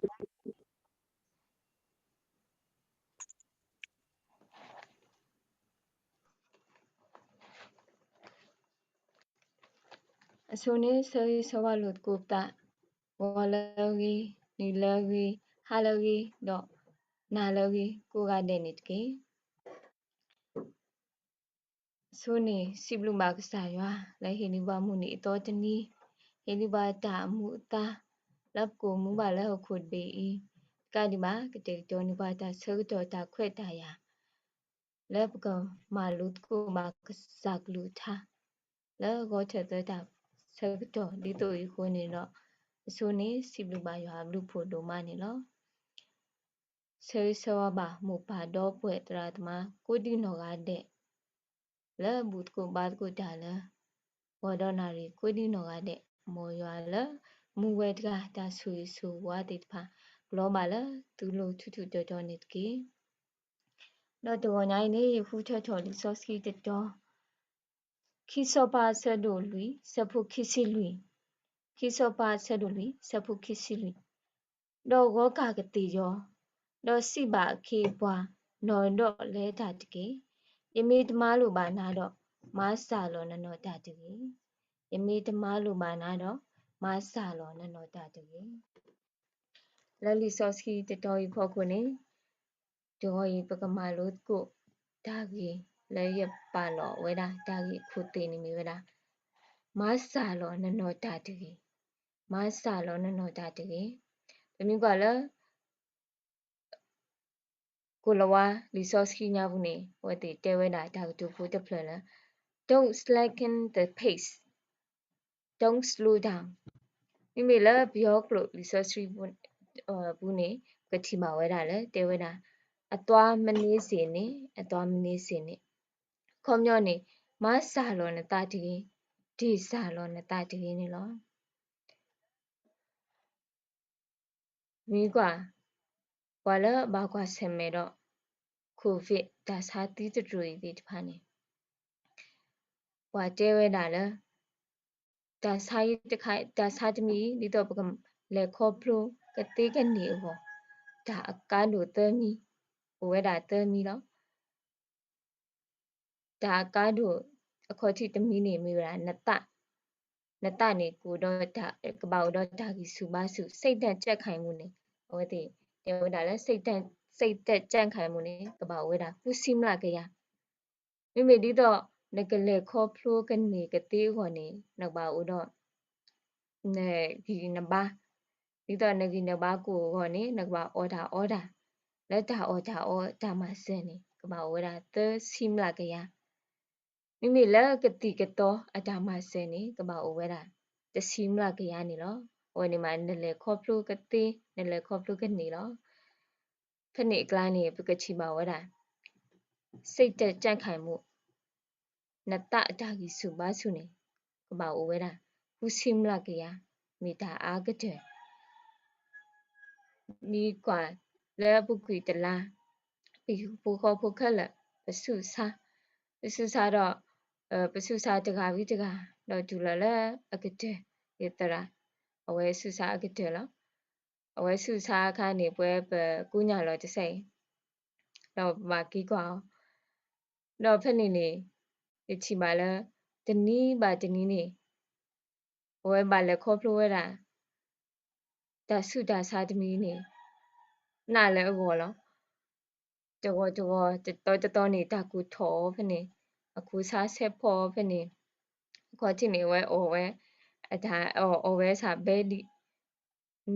အဆိန့ၣ် ဆၢဂ့ၤဆၢဝါလိာ်သကိးပသး, ဂီၤလၢအဂ့ၤ, နံၤလၢအဂ့ၤ, ဟါလၢအဂ့ၤ, ဒီးနၤလၢအဂ့ၤ ကိးဂၤဒဲးန့ၣ်တက့ၢ်. အဆိန့ၣ် စံးဘျုးဘၣ်ကစၢ်ယွၤ လၢဟ့ၣ်န့ၢ်ပှၤမုၢ်နံၤအသီတနံၤ, ဟ့ၣ်န့ၢ်ပှၤတၢ်အမူအသါ လၢပကအိၣ်မူဘၣ်လၢဟီၣ်ခိၣ်တဘ့ၣ်အံၤ, တကးဒံးဘၣ် ကတဲာ်ကတီၤန့ၢ်ပှၤတၢ်ဆၢကတီၢ်တၢ်ခွဲးတၢ်ယာ် လၢပကမၤလိသကိးဘၣ်ကစၢ်ကလုၢ်ကထါ လၢဂီၤထၢၣ်သၢတၢ်ဆၢကတီၢ်ဒ်သိးအံၤအဃိန့ၣ်ဒီး, အဆိန့ၣ် စံးဘျုးဘၣ်ယွၤအဘျုးဖှိၣ်ဒိၣ်မးန့ၣ်လီၤ. ဆၢဂ့ၤဆၢဝါဘၣ်မိၢ်ပၢ်ဒီပုၢ်ဝဲၢ်သရၣ်သမါ ကိးဒံနီၢ်ဂၤဒဲး လၢဘူၣ်သကိးဘါသကိးတၢ်လၢ ဂီၤဒီးနၣ်ရံၣ်ကိးဒံနီၢ်ဂၤဒဲး, မ်ယွၤလၢ မူဝဲတဂၤတၢ်ဆိၣ်ဂ့ၤဆိၣ်ဝါသ့ၣ်တဖၣ် ကလီၤဘၣ်လၢသုလိၤထူးထူးတီၤတီၤန့ၣ်တက့ၢ်. ဒီးတဂီၤညါအံၤန့ၣ် ယဃုထၢထီၣ်လံာ်စီဆှံတတီၤ ခံစီၤပၤအဆၢဒိၣ်လွံၢ် ဆၢဖိခံဆံလွံၢ်, ခံစီၤပၤအဆၢဒိၣ်လွံၢ် ဆၢဖိခံဆံလွံၢ်, ဒီးဂီၤကၢ်ကသ့ၣ်ယီၤ, ဒီးစံးဘၣ်အခ့အပှၤ, နီၢ်ဒီးလဲၤတၢ်တက့ၢ်. ယမ့ၢ်တမၤလိာ်ဘၣ်နၤဒီး, မၤစၢ်လီၤနနီၢ်တၢ်တဂ့ၤ. ယမ့ၢ်တမၤလိာ်ဘၣ်နၤဒီး, မၤစၢ်လီၤနနီၢ်တၢ်တဂ့ၤ. လၢလံာ်စီဆှံတတီၤအံၤအဖီခိၣ်န့ၣ်, တဂီၤအံၤပကမၤလိသကိး တၢ်ဂ့ၢ်လၢယပာ်လီၤဝဲဒၣ် တၢ်ဂ့ၢ်အခိၣ်သ့ၣ်န့ၣ်မ့ၢ်ဝဲဒၣ်, မၤစၢ်လီၤနနီၢ်တၢ်တဂ့ၤ, မၤစၢ်လီၤနနီၢ်တၢ်တဂ့ၤ. ပမ့ၢ်ကွၢ်လၢ ကိၤလၤဝါလံာ်စီဆှံညါပူၤန့ၣ် အဝဲသ့ၣ်တဲဝဲဒၣ်တၢ်ကတိၤဖိတဖျၢၣ်လၢ Don't slacken the pace, don't slow down. မ့မ့ၢ်လၢပယီၤကျိာ်လံာ်စီဆှံပူၤန့ၣ် ပကထံၣ်ဘၣ်ဝဲဒၣ်လၢတဲဝဲဒၣ်, အသွားမနှေးစေနှင့်, အသွားမနှေးစေနှင့်. ခီပညီန့ၣ် မၤစၢ်လီၤနသးတဂ့ၤ, တ့ၢ်စၢ်လီၤနသးတဂ့ၤန့ၣ်လီၤ. မ့ၢ်ကွၢ်, ပှၤလၢအဘၣ်ကွၢ်ဆၢၣ်မဲာ်ဒီး Covid တၢ်ဆါသံတတြူၢ်အံၤသ့ၣ်တဖၣ်န့ၣ်, ပှၤတဲဝဲဒၣ်လၢ တၢ်ဆါတခါ, တၢ်ဆါတမံၤအံၤ ဒ်သိးပကလဲၤခီဖျိကသ့ကန့ၢ်အဂီၢ်, တၢ်အကါဒိၣ်သၢမံၤ, အိၣ်ဝဲဒၣ်သၢမံၤလီၤ. တၢ်အကါဒိၣ်အခီၣ်ထံးတမံၤန့ၣ်မ့ၢ်ဝဲဒၣ် နသး, နသးန့ၣ် ကဘၣ်အိၣ်ဒီးတၢ်ဂံၢ်ဆူၣ်ဘါဆူၣ် စိတ်ဓာတ်ကြံ့ခိုင်မှုန့ၣ်, အဝဲသ့ၣ်တဲဝဲဒၣ်လၢ စိတ်ဓာတ်ကြံ့ခိုင်မှုန့ၣ် ကဘၣ်အိၣ်ဝဲဒၣ် ပူၤဆံမျးကယၤ. မ့မ့ၢ်ဒ်သိး နကလဲၤခီဖျိကန့ၢ်ကသ့အဂီၢ်န့ၣ် နကဘၣ်အိၣ်ဒီး နဂံၢ်နဘါ, ဒ်သိးနဂံၢ်နဘါကအိၣ်အဂီၢ်န့ၣ် နကဘၣ်အီၣ်တၢ်အီတၢ်, လၢတၢ်အီၣ်တၢ်အီတၢ်မၤစၢၤန့ၣ် ကဘၣ်အိၣ်ဝဲဒၣ်သၢဆံမျးကယၤ. မ့မ့ၢ်လၢကသံၣ်ကသီအတၢ်မၤစၢၤန့ၣ် ကဘၣ်အိၣ်ဝဲဒၣ် တဆံမျးကယၤန့ၣ်လီၤ. အဝဲန့ၣ်မး နလဲၤခီဖျိကသ့ နလဲၤခီဖျိကန့ၢ်လီၤ. ဖဲန့ၣ်အကျါန့ၣ် ပကထံၣ်ဘၣ်ဝဲဒၣ် စိတ်ဓာတ်ကြံ့ခိုင်မှု, နသးအတၢ်ဂံၢ်ဆူၣ်ဘါဆူၣ်န့ၣ် ကဘၣ်အိၣ်ဝဲဒၣ် ပူၤဆံမျးကယၤ, မ့ၢ်တၢ်အါကတၢၢ်. မ့ၢ်ကွၢ်လၢအပူၤကွံာ်တလါ, ပဟံၣ်ဖိဃီဖိခဲလၢာ် ပဆူးဆါ, ပဆူးဆါဒီး ပဆူးဆါတဂၤဝံၤတဂၤ ဒီးတုၤလီၤလၢအကတၢၢ်, ယသရၣ် အဝဲဆူးဆါအကတၢၢ်လီၤ. အဝဲဆူးဆါအခါန့ၣ် ပဝဲပကူညၢ်လီၤတစဲးအံၤ ဒီးပဘၣ်က့ၤကွၢ်အီၤ, ဒီးဖဲန့ၣ်န့ၣ် ယထံၣ်ဘၣ်လၢ တနံၤဘၣ်တနံၤန့ၣ် အဝဲဘၣ်လဲၤခီဖျိဝဲဒၣ် တၢ်ဆူးတၢ်ဆါတမံၤန့ၣ် နးလၢအဂီၢ်လီၤ. တဂီၤတဂီၤ တသီတသီန့ၣ် တၢ်ကူၣ်ထီၣ်အီၤဖဲန့ၣ်, အကူၣ်ဆါဆဲးဖီၣ်အီၤဖဲန့ၣ်, အခီၣ်ထံးန့ၣ် အဝဲအီၣ်ဝဲ, အတၢ်အီၣ်ဝဲဆၣ်ဘဲဒံး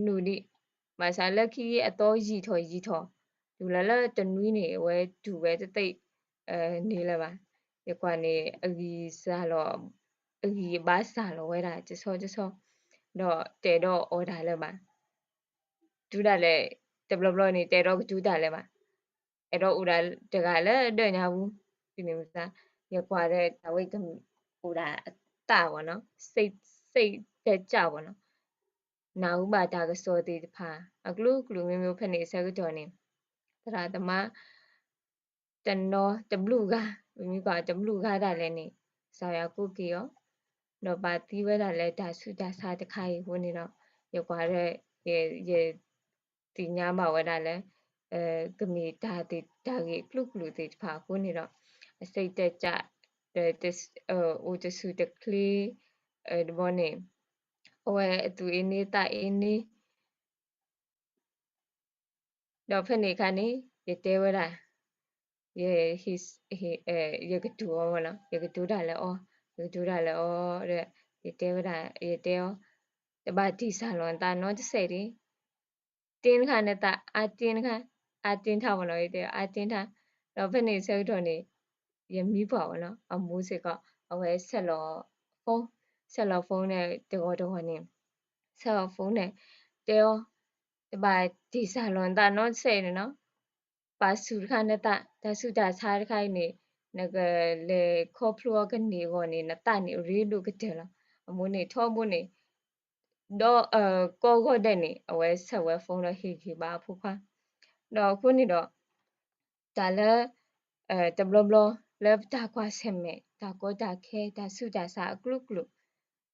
နူၢ်ဒံး, ဘၣ်ဆၣ်လၢခံအသီယံာ်ထီၣ်ယံာ်ထီၣ်, တုၤလီၤလၢတနွံန့ၣ် အဝဲတူၢ်ဝဲတသ့ၣ်န့ၣ်လၢၤဘၣ်. ယကွၢ်န့ၣ် အဂံၢ်စၢ်လီၤ, အဂံၢ်အဘါစၢ်လီၤဝဲဒၣ်တဆီတဆီ, ဒီးတအဲၣ်ဒိးအီၣ်တၢ်လၢၤဘၣ်. တုၤဒၣ်လဲာ် တဘျီဘျီန့ၣ် တအဲၣ်ဒိးကတုၤတၢ်လၢၤဘၣ်. အဲၣ်ဒိးအိၣ်ဒၣ်တဂၤလၢဒၢးညါပူၤ, ဖဲန့ၣ်မး ယကွၢ်ဒီးတၢ်ဝဲ အိၣ်ဒၣ်အသးဘၣ်နီၤ, စိတ်ဓာတ်ကြံ့ပေါ့နော်, နၢ်ဟူဘၣ်တၢ်ကစီၣ်သ့ၣ်တဖၣ် အကလုာ်ကလုာ်မ့မ့ၢ်ဖဲန့ၣ်အဆၢကတီၢ်န့ၣ်, သရၣ်သမါ တနီၤတဘျုးဂၤ, ပမ့ၢ်ကွၢ်တဘျုးဂၤဒၣ်လဲာ်န့ၣ် ကစၢ်ယွၤကိးက့ၤအီၤ, ဒီးပာ်သံဝဲဒၣ်လၢတၢ်ဆူးတၢ်ဆါတခါအံၤအဃိန့ၣ်ဒီး ယကွၢ်ဒီး ယ ယ သ့ၣ်ညါဘၣ်ဝဲဒၣ်လၢ ကမ့ၢ်တၢ်သ့ၣ်တၢ်ဂ့ၢ်အကလုာ်ကလုာ်သ့ၣ်တဖၣ်အဃိန့ၣ်ဒီး အစံးတကး ဒီး အိၣ်တဆူၣ်တချ့ တဘျီန့ၣ် အဝဲအသူၣ်အ့န့သးအ့န့ ဒီးဖဲန့ၣ်အခါန့ၣ် ယတဲဝဲဒၣ် ယ ယကတိၤအီၤမ့ၢ်နီၤ, ယကတိၤတၢ်လၢအီၤ, ယကတိၤတၢ်လၢအီၤဒီး ယတဲဝဲဒၣ် ယတဲအီၤ တဘၣ်တ့ၢ်စၢ်လီၤနသးနီတစဲးတဂ့ၤ. တင်းခါနသး အါတင်းခါ, အါတင်းထါမ့ၢ်နီၤ, ယတဲအါတင်းထါ. ဒီးဖဲန့ၣ်ဆၢကတီၢ်န့ၣ် ယမံပှၢ်မ့ၢ်နီၤ, အမိၢ်စ့ၢ်ကီး အဝဲဆဲးလီၤ phone, ဆဲးလီၤ phone န့ၣ် တဂီၤတဂီၤန့ၣ် ဆဲးလီၤ phone န့ၣ် တဲအီၤ တဘၣ်တ့ၢ်စၢ်လီၤနသးနီတစဲးန့ၣ်နီၤ. ပာ်ဆူၣ်တခါနသး တၢ်ဆူးတၢ်ဆါတခါအံၤန့ၣ် နကလဲၤခီဖျိအီၤကန့ၢ်အဂီၢ်န့ၣ် နသးန့ၣ်အရ့ဒိၣ်ကတၢၢ်လီၤ. အမိၢ်န့ၣ်ထီဘိန့ၣ် ဒီး ကိးဂီၤဒဲးန့ၣ် အဝဲဆဲးဝဲ phone ဒီးဟ့ၣ်ဂံၢ်ဘါအဖိခွါ ဒီးအဃိန့ၣ်ဒီး တၢ်လၢ တဘျီဘျီလၢပတၢ်ကွၢ်ဆၢၣ်မဲာ် တၢ်ကီတၢ်ခဲ တၢ်ဆူးတၢ်ဆါအကလုာ်ကလုာ်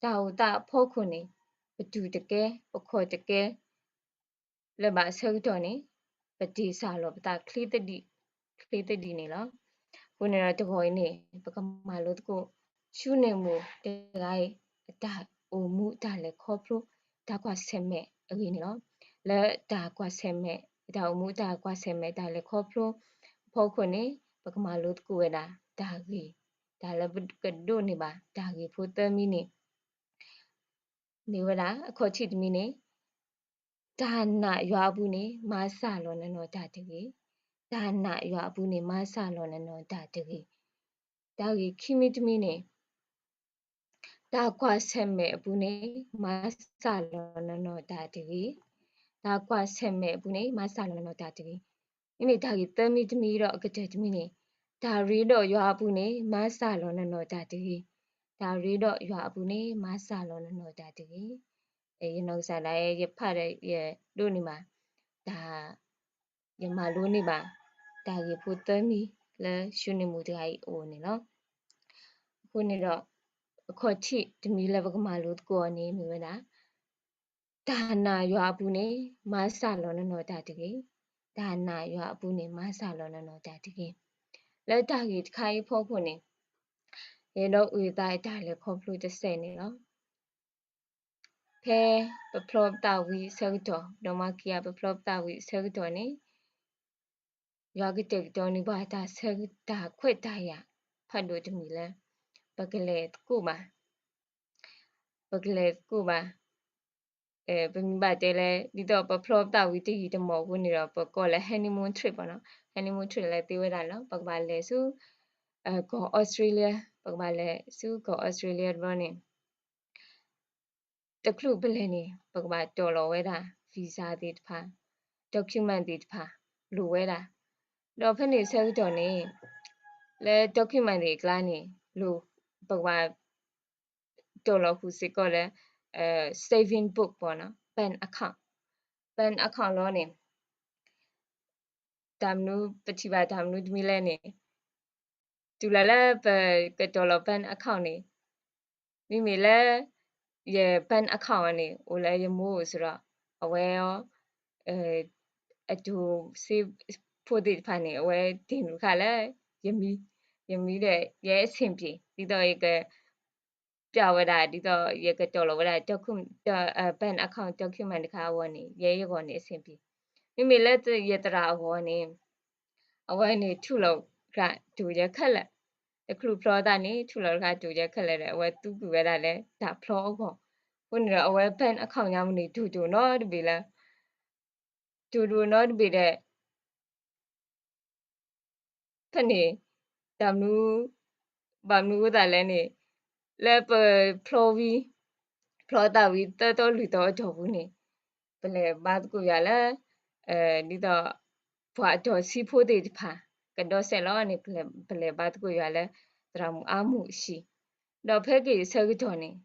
တၢ်အိၣ်သးအဖီခိၣ်န့ၣ် ပတူၢ်တကဲ ပခီၣ်တကဲ လၢၤဘၣ်အဆၢကတီၢ်န့ၣ် ပတ့ၢ်စၢ်လီၤပသးချ့သဒံး ချ့သဒံးန့ၣ်လီၤ. အဃိန့ၣ်ဒီးတဂီၤအံၤန့ၣ် ပကမၤလိသကိး ဆူနံၣ်မူတဂၤအံၤ အတၢ်အိၣ်မူတၢ်လဲၤခီဖျိ တၢ်ကွၢ်ဆၢၣ်မဲာ်အဂ့ၢ်န့ၣ်လီၤ. လၢတၢ်ကွၢ်ဆၢၣ်မဲာ် တၢ်အိၣ်မူတၢ်ကွၢ်ဆၢၣ်မဲာ် တၢ်လဲၤခီဖျိအဖီခိၣ်န့ၣ် ပကမၤလိသကိးဝဲဒၣ်တၢ်ဂ့ၢ် တၢ်လၢပကဒိးန့ၢ်ဘၣ်တၢ်ဂ့ၢ်ဖိသၢမံၤန့ၣ် မ့ၢ်ဝဲဒၣ် အခီၣ်ထံးတမံၤန့ၣ် တၢ်နာ်ယွၤအပူၤန့ၣ် မၤစၢ်လီၤနနီၢ်တၢ်တဂ့ၤ. တၢ်နာ်ယွၤအပူၤန့ၣ် မၤစၢ်လီၤနနီၢ်တၢ်တဂ့ၤ. တၢ်ဂ့ၢ်ခံမံၤတမံၤန့ၣ် တၢ်ကွၢ်ဆၢၣ်မဲာ်အပူၤန့ၣ် မၤစၢ်လီၤနနီၢ်တၢ်တဂ့ၤ. တၢ်ကွၢ်ဆၢၣ်မဲာ်အပူၤန့ၣ် မၤစၢ်လီၤနနီၢ်တၢ်တဂ့ၤ. မ့မ့ၢ်တၢ်ဂ့ၢ်သၢမံၤတမံၤဒီးအကတၢၢ်တမံၤန့ၣ် တၢ်ရ့ဒီးယွၤအပူၤန့ၣ် မၤစၢ်လီၤနနီၢ်တၢ်တဂ့ၤ. တၢ်ရ့ဒီးယွၤအပူၤန့ၣ် မၤစၢ်လီၤနနီၢ်တၢ်တဂ့ၤ. ယနီၢ်ကစၢ်ဒၣ်ယဲ ယဖးဒီးယဒိးန့ၢ်ဘၣ် တၢ် ယမၤလိန့ၢ်ဘၣ် တၢ်ဂ့ၢ်ဖိသၢမံၤလၢဆူနံၣ်မူတဂၤအံၤအအိၣ်န့ၣ်လီၤ. အဃိန့ၣ်ဒီး အခီၣ်ထံးတမံၤလၢပကမၤလိသကိးအီၤန့ၣ်မ့ၢ်ဝဲဒၣ် တၢ်နာ်ယွၤအပူၤန့ၣ် မၤစၢ်လီၤနနီၢ်တၢ်တဂ့ၤ. တၢ်နာ်ယွၤအပူၤန့ၣ် မၤစၢ်လီၤနနီၢ်တၢ်တဂ့ၤ. လၢတၢ်ဂ့ၢ်တခါအံၤအဖီခိၣ်န့ၣ် ယအဲၣ်ဒိးအုၣ်သးတၢ်လဲၤခီဖျိတစဲးန့ၣ်လီၤ. ဖဲပဖျီပသးဝံၤအဆၢကတီၢ် ဒီးမၤက့ၤအပဖျီပသးဝံၤအဆၢကတီၢ်န့ၣ် ယွၤကတဲာ်ကတီၤန့ၢ်ပှၤတၢ်ဆၢ တၢ်ခွဲးတၢ်ယာ် ဖးဒိၣ်တမံၤလၢ ပကလဲၤသကိးဘၣ် ပကလဲၤသကိးဘၣ် ပမ့ၢ်ဘၣ်တဲလၢ ဒ်သိးပဖျီပသးဝံၤတယံာ်တမီၢ်အဃိန့ၣ်ဒီး ပကိးလၢ honeymoon trip ပေါ့နော်, honeymoon trip လၢသ့ဝဲဒၣ်လီၤ. ပကဘၣ်လဲၤဆူ ကီၢ်အီစထြ့လယါ, ပကဘၣ်လဲၤဆူကီၢ်အီစထြ့လယါတဘျီန့ၣ် တချုးပလဲၤန့ၣ် ပကဘၣ်တီၢ်လီၤဝဲဒၣ် visa သ့ၣ်တဖၣ်, document သ့ၣ်တဖၣ် လိၣ်ဝဲဒၣ်. ဒီးဖဲန့ၣ်ဆၢကတီၢ်န့ၣ် လၢ document သ့ၣ်အကျါန့ၣ် လိၣ် ပကဘၣ် တီၢ်လီၤဃုာ်စ့ၢ်ကီးလၢ saving book ပေါ့နော်, bank account, bank account လီၤန့ၣ် တၢ်မနုၤ ပထံၣ်ဘၣ်တၢ်မနုၤတမံၤလဲၣ်န့ၣ် တုၤလၢလၢပကတီၢ်လီၤ bank account န့ၣ် မ့မ့ၢ်လၢ ယ bank account န့ၣ် အိၣ်လၢယမိၢ်အိၣ်စ့ၢ်ကီး, အဝဲ အတိၢ်စ့ဖိသ့ၣ်တဖၣ်န့ၣ် အဝဲတ့ၢ်နုာ်တခါလၢ ယမံၤ, ယမံၤဒီး ယဲအဆင်ပြေ ဒ်သိးယက ပျဲဝဲဒၣ် ဒ်သိးယကတီၢ်လီၤဝဲဒၣ် bank account document တခါအဂီၢ်န့ၣ် ယဲယဂီၢ်န့ၣ်အဆင်ပြေ. မ့မ့ၢ်လၢယသရၣ်အဂီၢ်န့ၣ် အဝဲန့ၣ်ထူၣ်လီၤဃာ်တိၢ်ယဲခဲလၢာ်, တချုးဖျီသးန့ၣ် ထူၣ်လီၤဃာ်တိၢ်ယဲခဲလၢာ်ဒီး အဝဲသူကွံာ်ဝဲဒၣ်လၢတၢ်ဖျီအဂီၢ်, အဃိန့ၣ်ဒီး အဝဲ bank account ညါမ့ၢ်န့ၣ် တိၢ်တိၢ်နီတဘ့ၣ်လၢ တိၢ်တိၢ်နီတဘ့ၣ်ဒီး ဖဲန့ၣ် တၢ်မနုၤ ဘၣ်မနုၤအဃိသတးလဲၣ်န့ၣ် လၢပဖျီဝံၤ ဖျီသးဝံၤသၢသီလွံၢ်သီအတီၢ်ပူၤန့ၣ် ပလဲၤဘါသကိးယွၤလၢ ဒ်သိး ပှၤအတီၢ်စ့ဖိသ့ၣ်တဖၣ် ကဒီးစဲးလီၤန့ၣ် ပလဲၤဘါသကိးယွၤလၢ သရၣ်မုၣ်အါမူၣ်အဟံၣ်, ဒီးဖဲက့ၤအဆၢကတီၢ်န့ၣ်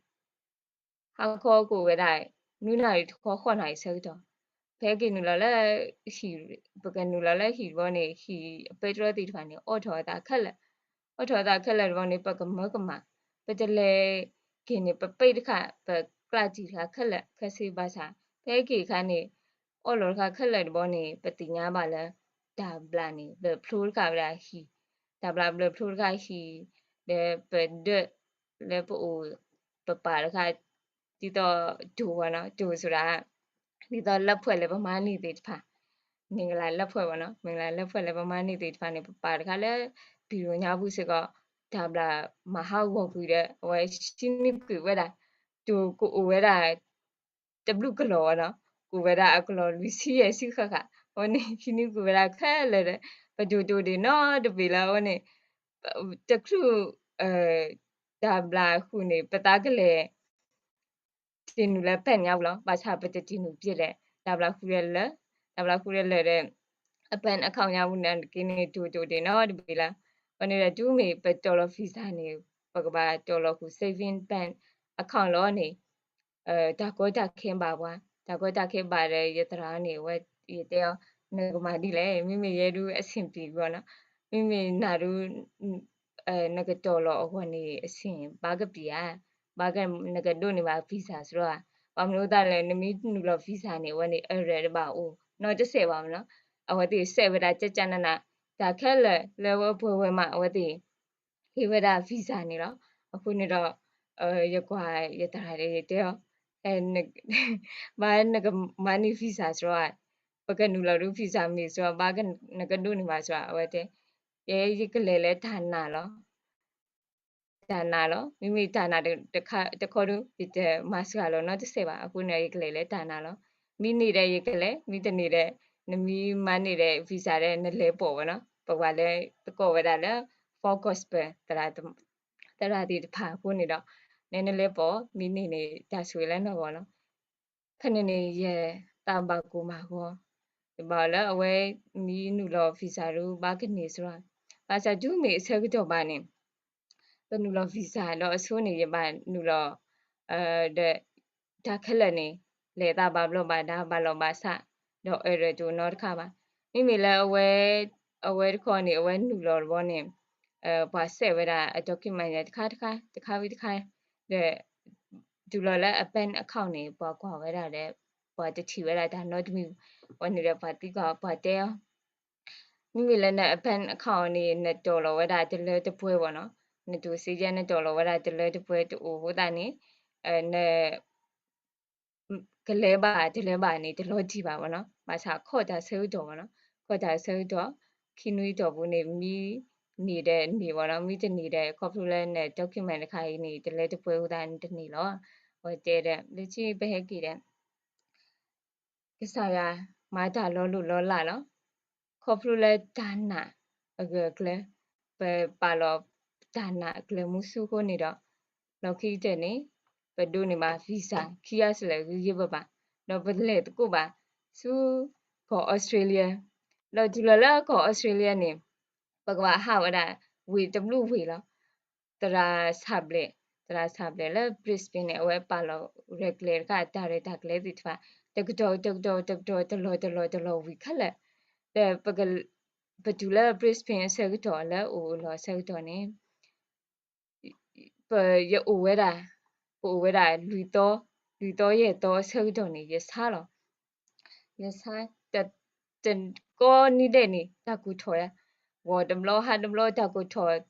ဟါခီကအိၣ်ဝဲဒၣ် နွံနၣ်ရံၣ်တခီ ဃိးနၣ်ရံၣ်ဆၢကတီၢ်, ဖဲက့ၤနုာ်လီၤလၢ ဟံၣ် ပကနုာ်လီၤလၢဟံၣ်တဘျီန့ၣ် ဟံၣ်အပဲတြီသ့ၣ်တဖၣ်န့ၣ် အိးထီၣ်အသးခဲလၢာ်, အိးထီၣ်အသးခဲလၢာ်တဘျီန့ၣ် ပကမၢကမၣ်, ပတလဲၤက့ၤန့ၣ် ပပ့ၢ်တခါ ပကျးတံၢ်တခါခဲလၢာ် ခဲဆ့ဘၣ်ဆၣ် ဖဲက့ၤအခါန့ၣ် အီၣ်လီၤတခါခဲလၢာ်တဘျီန့ၣ် ပသ့ၣ်ညါဘၣ်လၢ တၢ်ဘျၣ်န့ၣ် ဘျၢၣ်ဖျိတခါဝဲဒၣ်ဟံၣ်, တၢ်ဘျၣ်ဘျၢၣ်ဖျိတခါဟံၣ်, ဒီးပဒၢးလၢပအိၣ် ပပာ်တခါ ဒ်သိးတိၤဝဲနီၤ, တိၤစဒၣ် ဒ်သိးလၢဖှဲးလၢပမၤန့ၢ်သ့ၣ်တဖၣ်, မ့ၢ်ကလးလၢဖှဲးဝဲနီၤ, မ့ၢ်ကလးလၢဖှဲးလၢပမၤန့ၢ်သ့ၣ်တဖၣ်န့ၣ် ပပာ်တခါလၢ ပံၤရိညါပူၤစ့ၢ်ကီး, တၢ်ဘျၣ်မၤဟးဂီၤကွံာ်ဒီး အဝဲဟံးန့ၢ်ကွံာ်ဝဲဒၣ် တိၤကအိၣ်ဝဲဒၣ် တဘျုးကလီၤဝဲနီၤ, ကအိၣ်ဝဲဒၣ်အကလီၤလွံၢ်ဆံယဲၢ်ဆံဃၣ်ဃၣ်, အဝဲန့ၣ် ဟံးန့ၢ်ကွံာ်ဝဲဒၣ်ခဲလၢာ်ဒီး ပတိၤတိၤဒံးနီတဘ့ၣ်လၢအဝဲန့ၣ် တချုး တၢ်ဘျၣ်ဃုာ်န့ၣ် ပသးကလဲၤ တ့ၢ်နုာ်လၢ bank ညါပူၤလီၤ, ဘၣ်ဆၣ်ပတတ့ၢ်နုာ်ပျဲၢ်ဒီး တၢ်ဘျၣ်ဃုာ်ဒီးလၢာ်, တၢ်ဘျၣ်ဃုာ်ဒီးလၢာ်ဒီး အ bank account ညါပူၤန့ၣ်က့န့ၣ် တိၤတိၤဒံးနီတဘ့ၣ်လၢ အဝဲန့ၣ်ဒီး တုၤမ့ၢ်ပတီၤလီၤ visa န့ၣ် ပကဘၣ်တီၤလီၤဃုာ် saving bank account လီၤန့ၣ် တၢ်ကီတၢ်ခဲဘၣ်ပှၤ, တၢ်ကီတၢ်ခဲဘၣ်ဒီး ယသရၣ်န့ၣ် အဝဲ ယတဲအီၤ နကမၤဒ်လဲၣ်, မ့မ့ၢ်ယဲဒုးအဆ့ၣ်ပျံၤဂီၢ်နီၤ, မ့မ့ၢ်နၤဒုး နကတီၤလီၤအဂီၢ်န့ၣ် အဆ့ၣ်ဘၣ်ကပျံၤဧါ, ဘၣ်ကနကဒိးန့ၢ်ဘၣ် visa စရီဧါ, ဘၣ်မနုၤအဃိသတးလဲၣ် နမ့ၢ်နုာ်လီၤ visa န့ၣ် အဝဲန့ၣ် error တဘၣ်အိၣ်နီတစဲးဘၣ်မနီၤ, အဝဲသ့ၣ်စဲးဝဲဒၣ် ကကနန တၢ်ခဲလၢာ်လၢအဝဲပှဲၤဝဲမး အဝဲသ့ၣ် ဟ့ၣ်ဝဲဒၣ် visa န့ၣ်လီၤ. အဃိန့ၣ်ဒီး ယကွၢ်ယသရၣ်ဒီးယတဲအီၤ ဘၣ်နကမၤန့ၢ် visa စရီဧါ, ပကနုာ်လီၤဒုး visa မ့ၢ်စရီ ဘၣ်နကဒိးန့ၢ်ဘၣ်စရီ အဝဲတဲ ယဲယကလဲၤလၢတၢ်နာ်လီၤ. တၢ်နာ်လီၤ. မ့မ့ၢ်တၢ်နာ်တခါတခီဒုး ယတမၤစှၤလီၤနီတစဲးဘၣ်. အဃိန့ၣ် ယကလဲၤလၢတၢ်နာ်လီၤ. မ့ၢ်န့ၢ်ဒီးယကလဲၤ, မ့ၢ်တန့ၢ်ဒီး နမ့ၢ်မၤန့ၢ်ဒီး visa ဒီး နလဲၤပိာ်ဝဲနီၤ. ပဝဲလၢသကိးဝဲဒၣ်လၢ Full Gospel သရၣ်သ့ၣ်တဖၣ်အဃိန့ၣ်ဒီး နနလဲၤပိာ် မ့ၢ်န့ၢ်န့ၣ် တၢ်ဆိၣ်ဂ့ၤလၢနဂီၢ်လီၤ. ဖဲန့ၣ်န့ၣ် ယသးဘၣ်ကိၢ်မၤဂီၤ, ယဘၣ်အီၤလၢအဝဲမ့ၢ်နုာ်လီၤ visa ဒုး ဘၣ်ကန့ၢ်စရီ, ဘၣ်ဆၣ်တုၤမ့ၢ်အဆၢကတီၢ်ဘၣ်န့ၣ် ပနုာ်လီၤ visa ဒီးအဆိန့ၣ် ယဘၣ်နုာ်လီၤ ဒီး တၢ်ခဲလၢာ်န့ၣ် လဲၤသးဘၣ်ဘျီဘၣ်ဒါ ဘၣ်လီၢ်ဘၣ်စး ဒီး error တအိၣ်နီတခါဘၣ်. မ့မ့ၢ်လၢအဝဲ အဝဲတခီန့ၣ် အဝဲနုာ်လီၤတဘျီန့ၣ် ပှၤစဲးဝဲဒၣ်အ document တခါတခါ တခါဝံၤတခါ ဒီး တုၤလီၤလၢအ bank account န့ၣ် ပှၤကွၢ်ဝဲဒၣ်ဒီး ပှၤတထံၣ်ဝဲဒၣ်တၢ်နီတမံၤ, အဝဲန့ၣ်ဒီးပှၤသံကွၢ် ပှၤတဲအီၤ မ့မ့ၢ်လၢန bank account န့ၣ် နတီၤလီၤဝဲဒၣ်တလၢတပှဲၤဘၣ်နီၤ, နတိၤစ့ယဲ နတီၤလီၤဝဲဒၣ်တလၢတပှဲၤတအိၣ်အဃိသတးန့ၣ် န ကလဲၤဘၣ်တလဲၤဘၣ်န့ၣ် တလီၤတံၢ်ဘၣ်ဘၣ်နီၤ, ဘၣ်ဆၣ်ခီၣ်တၢ်ဆၢကတီၢ်ဘၣ်နီၤ, ခီၣ်တၢ်ဆၢကတီၢ် ခံနွံတီၢ်ပူၤန့ၣ် မ့ၢ်န့ၢ်ဒီးန့ၢ်ဘၣ်နီၤ, မ့ၢ်တန့ၢ်ဒီး ခီဖျိလၢန document တခါအံၤန့ၣ် တလၢတပှဲၤအဃိသတးန့ၣ်တန့ၢ်လီၤ. အဝဲတဲဒီး လၢခံပဟဲက့ၤဒီး ကစၢ်ယွၤမၤတၢ်လီၤလိၢ်လီၤလးလီၤ. ခီဖျိလၢတၢ်နာ်အဂၢၢ်အကျၢၤ, ပပာ်လီၤတၢ်နာ်အကျၢၤမူဆူအဃိန့ၣ်ဒီး လီၢ်ခံကတၢၢ်န့ၣ် ပဒိးန့ၢ်ဘၣ် visa ခံဂၤစလဲၣ်ဂ့ၤဂ့ၤဘၣ်ဘၣ်, ဒီးပလဲၤသကိးဘၣ်ဆူကီၢ်အီစထြ့လယါ, ဒီးတုၤလီၤလၢကီၢ်အီစထြ့လယါန့ၣ် ပကဘၣ်ဟးဝဲဒၣ်ဝ့ၢ်တဘျုးဝ့ၢ်လီၤ. သရၣ်ဆၣ်ဘျဲၣ်, သရၣ်ဆၣ်ဘျဲၣ်လၢ Brisbane န့ၣ် အဝဲပာ်လီၤရဲၣ်ကျဲၤတခါ တၢ်ရဲၣ်တၢ်ကျဲၤသ့ၣ်တဖၣ် တကတီၢ် တကတီၢ် တကတီၢ် တလီၢ် တလီၢ် တလီၢ်ဝံၤခဲလၢာ်, ဒီး ပတုၤလၢ Brisbane အဆၢကတီၢ် လၢအိၣ်လီၤအဆၢကတီၢ်န့ၣ် ပ ယအိၣ်ဝဲဒၣ်, ပအိၣ်ဝဲဒၣ်လွံၢ်သီ, လွံၢ်သီယဲၢ်သီအဆၢကတီၢ်န့ၣ် ယဆါလီၤ. ယဆါ တ တကိးနံၤဒဲးန့ၣ် တၢ်ကူၣ်ထီၣ်ယၤ, ဂီၤတဘျီဟါတဘျီ တၢ်ကူၣ်ထီၣ်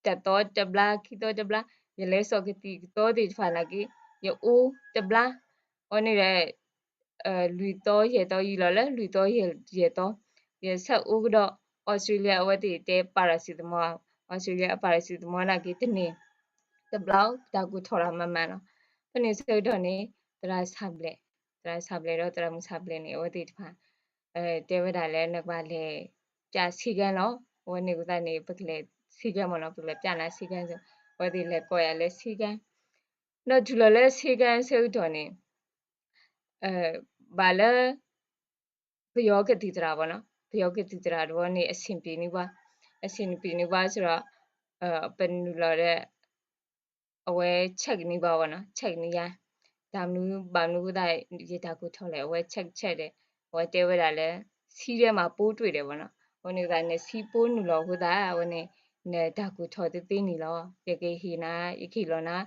တသီတဘျါ ခံသီတဘျါ, ယလဲၤစိာ်ကသံၣ်ကသီသ့ၣ်တဖၣ်နာ်က့ ယအိၣ်တဘျါ, အဝဲန့ၣ်ဒီး လွံၢ်သီယဲၢ်သီ ယံာ်လီၤလၢလွံၢ်သီယဲၢ်သီ, ယဆၢအိၣ်ကဒီး အီစထြ့လယါ အဝဲသ့ၣ်တဲ paracetamol, အီစထြ့လယါအ paracetamol နာ်က့တန့ၢ်တဘျါ တၢ်ကူၣ်ထီၣ်ရၣ်မၤမၤလီၤ. ဖဲန့ၣ်ဆၢကတီၢ်န့ၣ် သရၣ်ဆၣ်ဘျဲၣ်, သရၣ်ဆၣ်ဘျဲၣ်ဒီးသရၣ်မုၣ်ဆၣ်ဘျဲၣ်န့ၣ် အဝဲသ့ၣ်တဖၣ် တဲဝဲဒၣ်လၢနကဘၣ်လဲၤပျး ဆေးခန်း လီၤ. အဝဲန့ၣ်အဃိသတးန့ၣ် ပကလဲၤ ဆေးခန်း မ့ၢ်နီၤ, ပကလဲၤပျးနၤ ဆေးခန်း စ့ၢ်, အဝဲသ့ၣ်လဲၤကိးယၤလၢ ဆေးခန်း, ဒီးတုၤလီၤလၢ ဆေးခန်း ဆၢကတီၢ်န့ၣ် ဘၣ်လၢ ပယီၤကသံၣ်သရၣ်ဘၣ်နီၤ, ပယီၤကသံၣ်သရၣ်တဘျီန့ၣ် အဆင်ပြေန့ၢ်ပှၤ, အဆင်ပြေန့ၢ်ပှၤစ့ၢ်ဒီး ပနုာ်လီၤဒီး အဝဲ check န့ၢ်ပှၤဘၣ်နီၤ, check န့ၢ်ယၤ, တၢ်မနုၤဘၣ်မနုၤအဃိသတး ယတၢ်ကူၣ်ထီၣ်လဲၣ်, အဝဲ check check ဒီး အဝဲတဲဝဲဒၣ်လၢ ဆံးဒဲးမး ပိုးတွေ့တယ် ဘၣ်နီၤ, အဃိန့ၣ်သတးန့ၣ် ဆံးပိုးနုာ်လီၤအဃိသတး အဝဲန့ၣ် နတၢ်ကူၣ်ထီၣ်သ့သ့န့ၣ်လီၤ. ယကဟ့ၣ်နၤ ယကဟ့ၣ်လီၤနၤ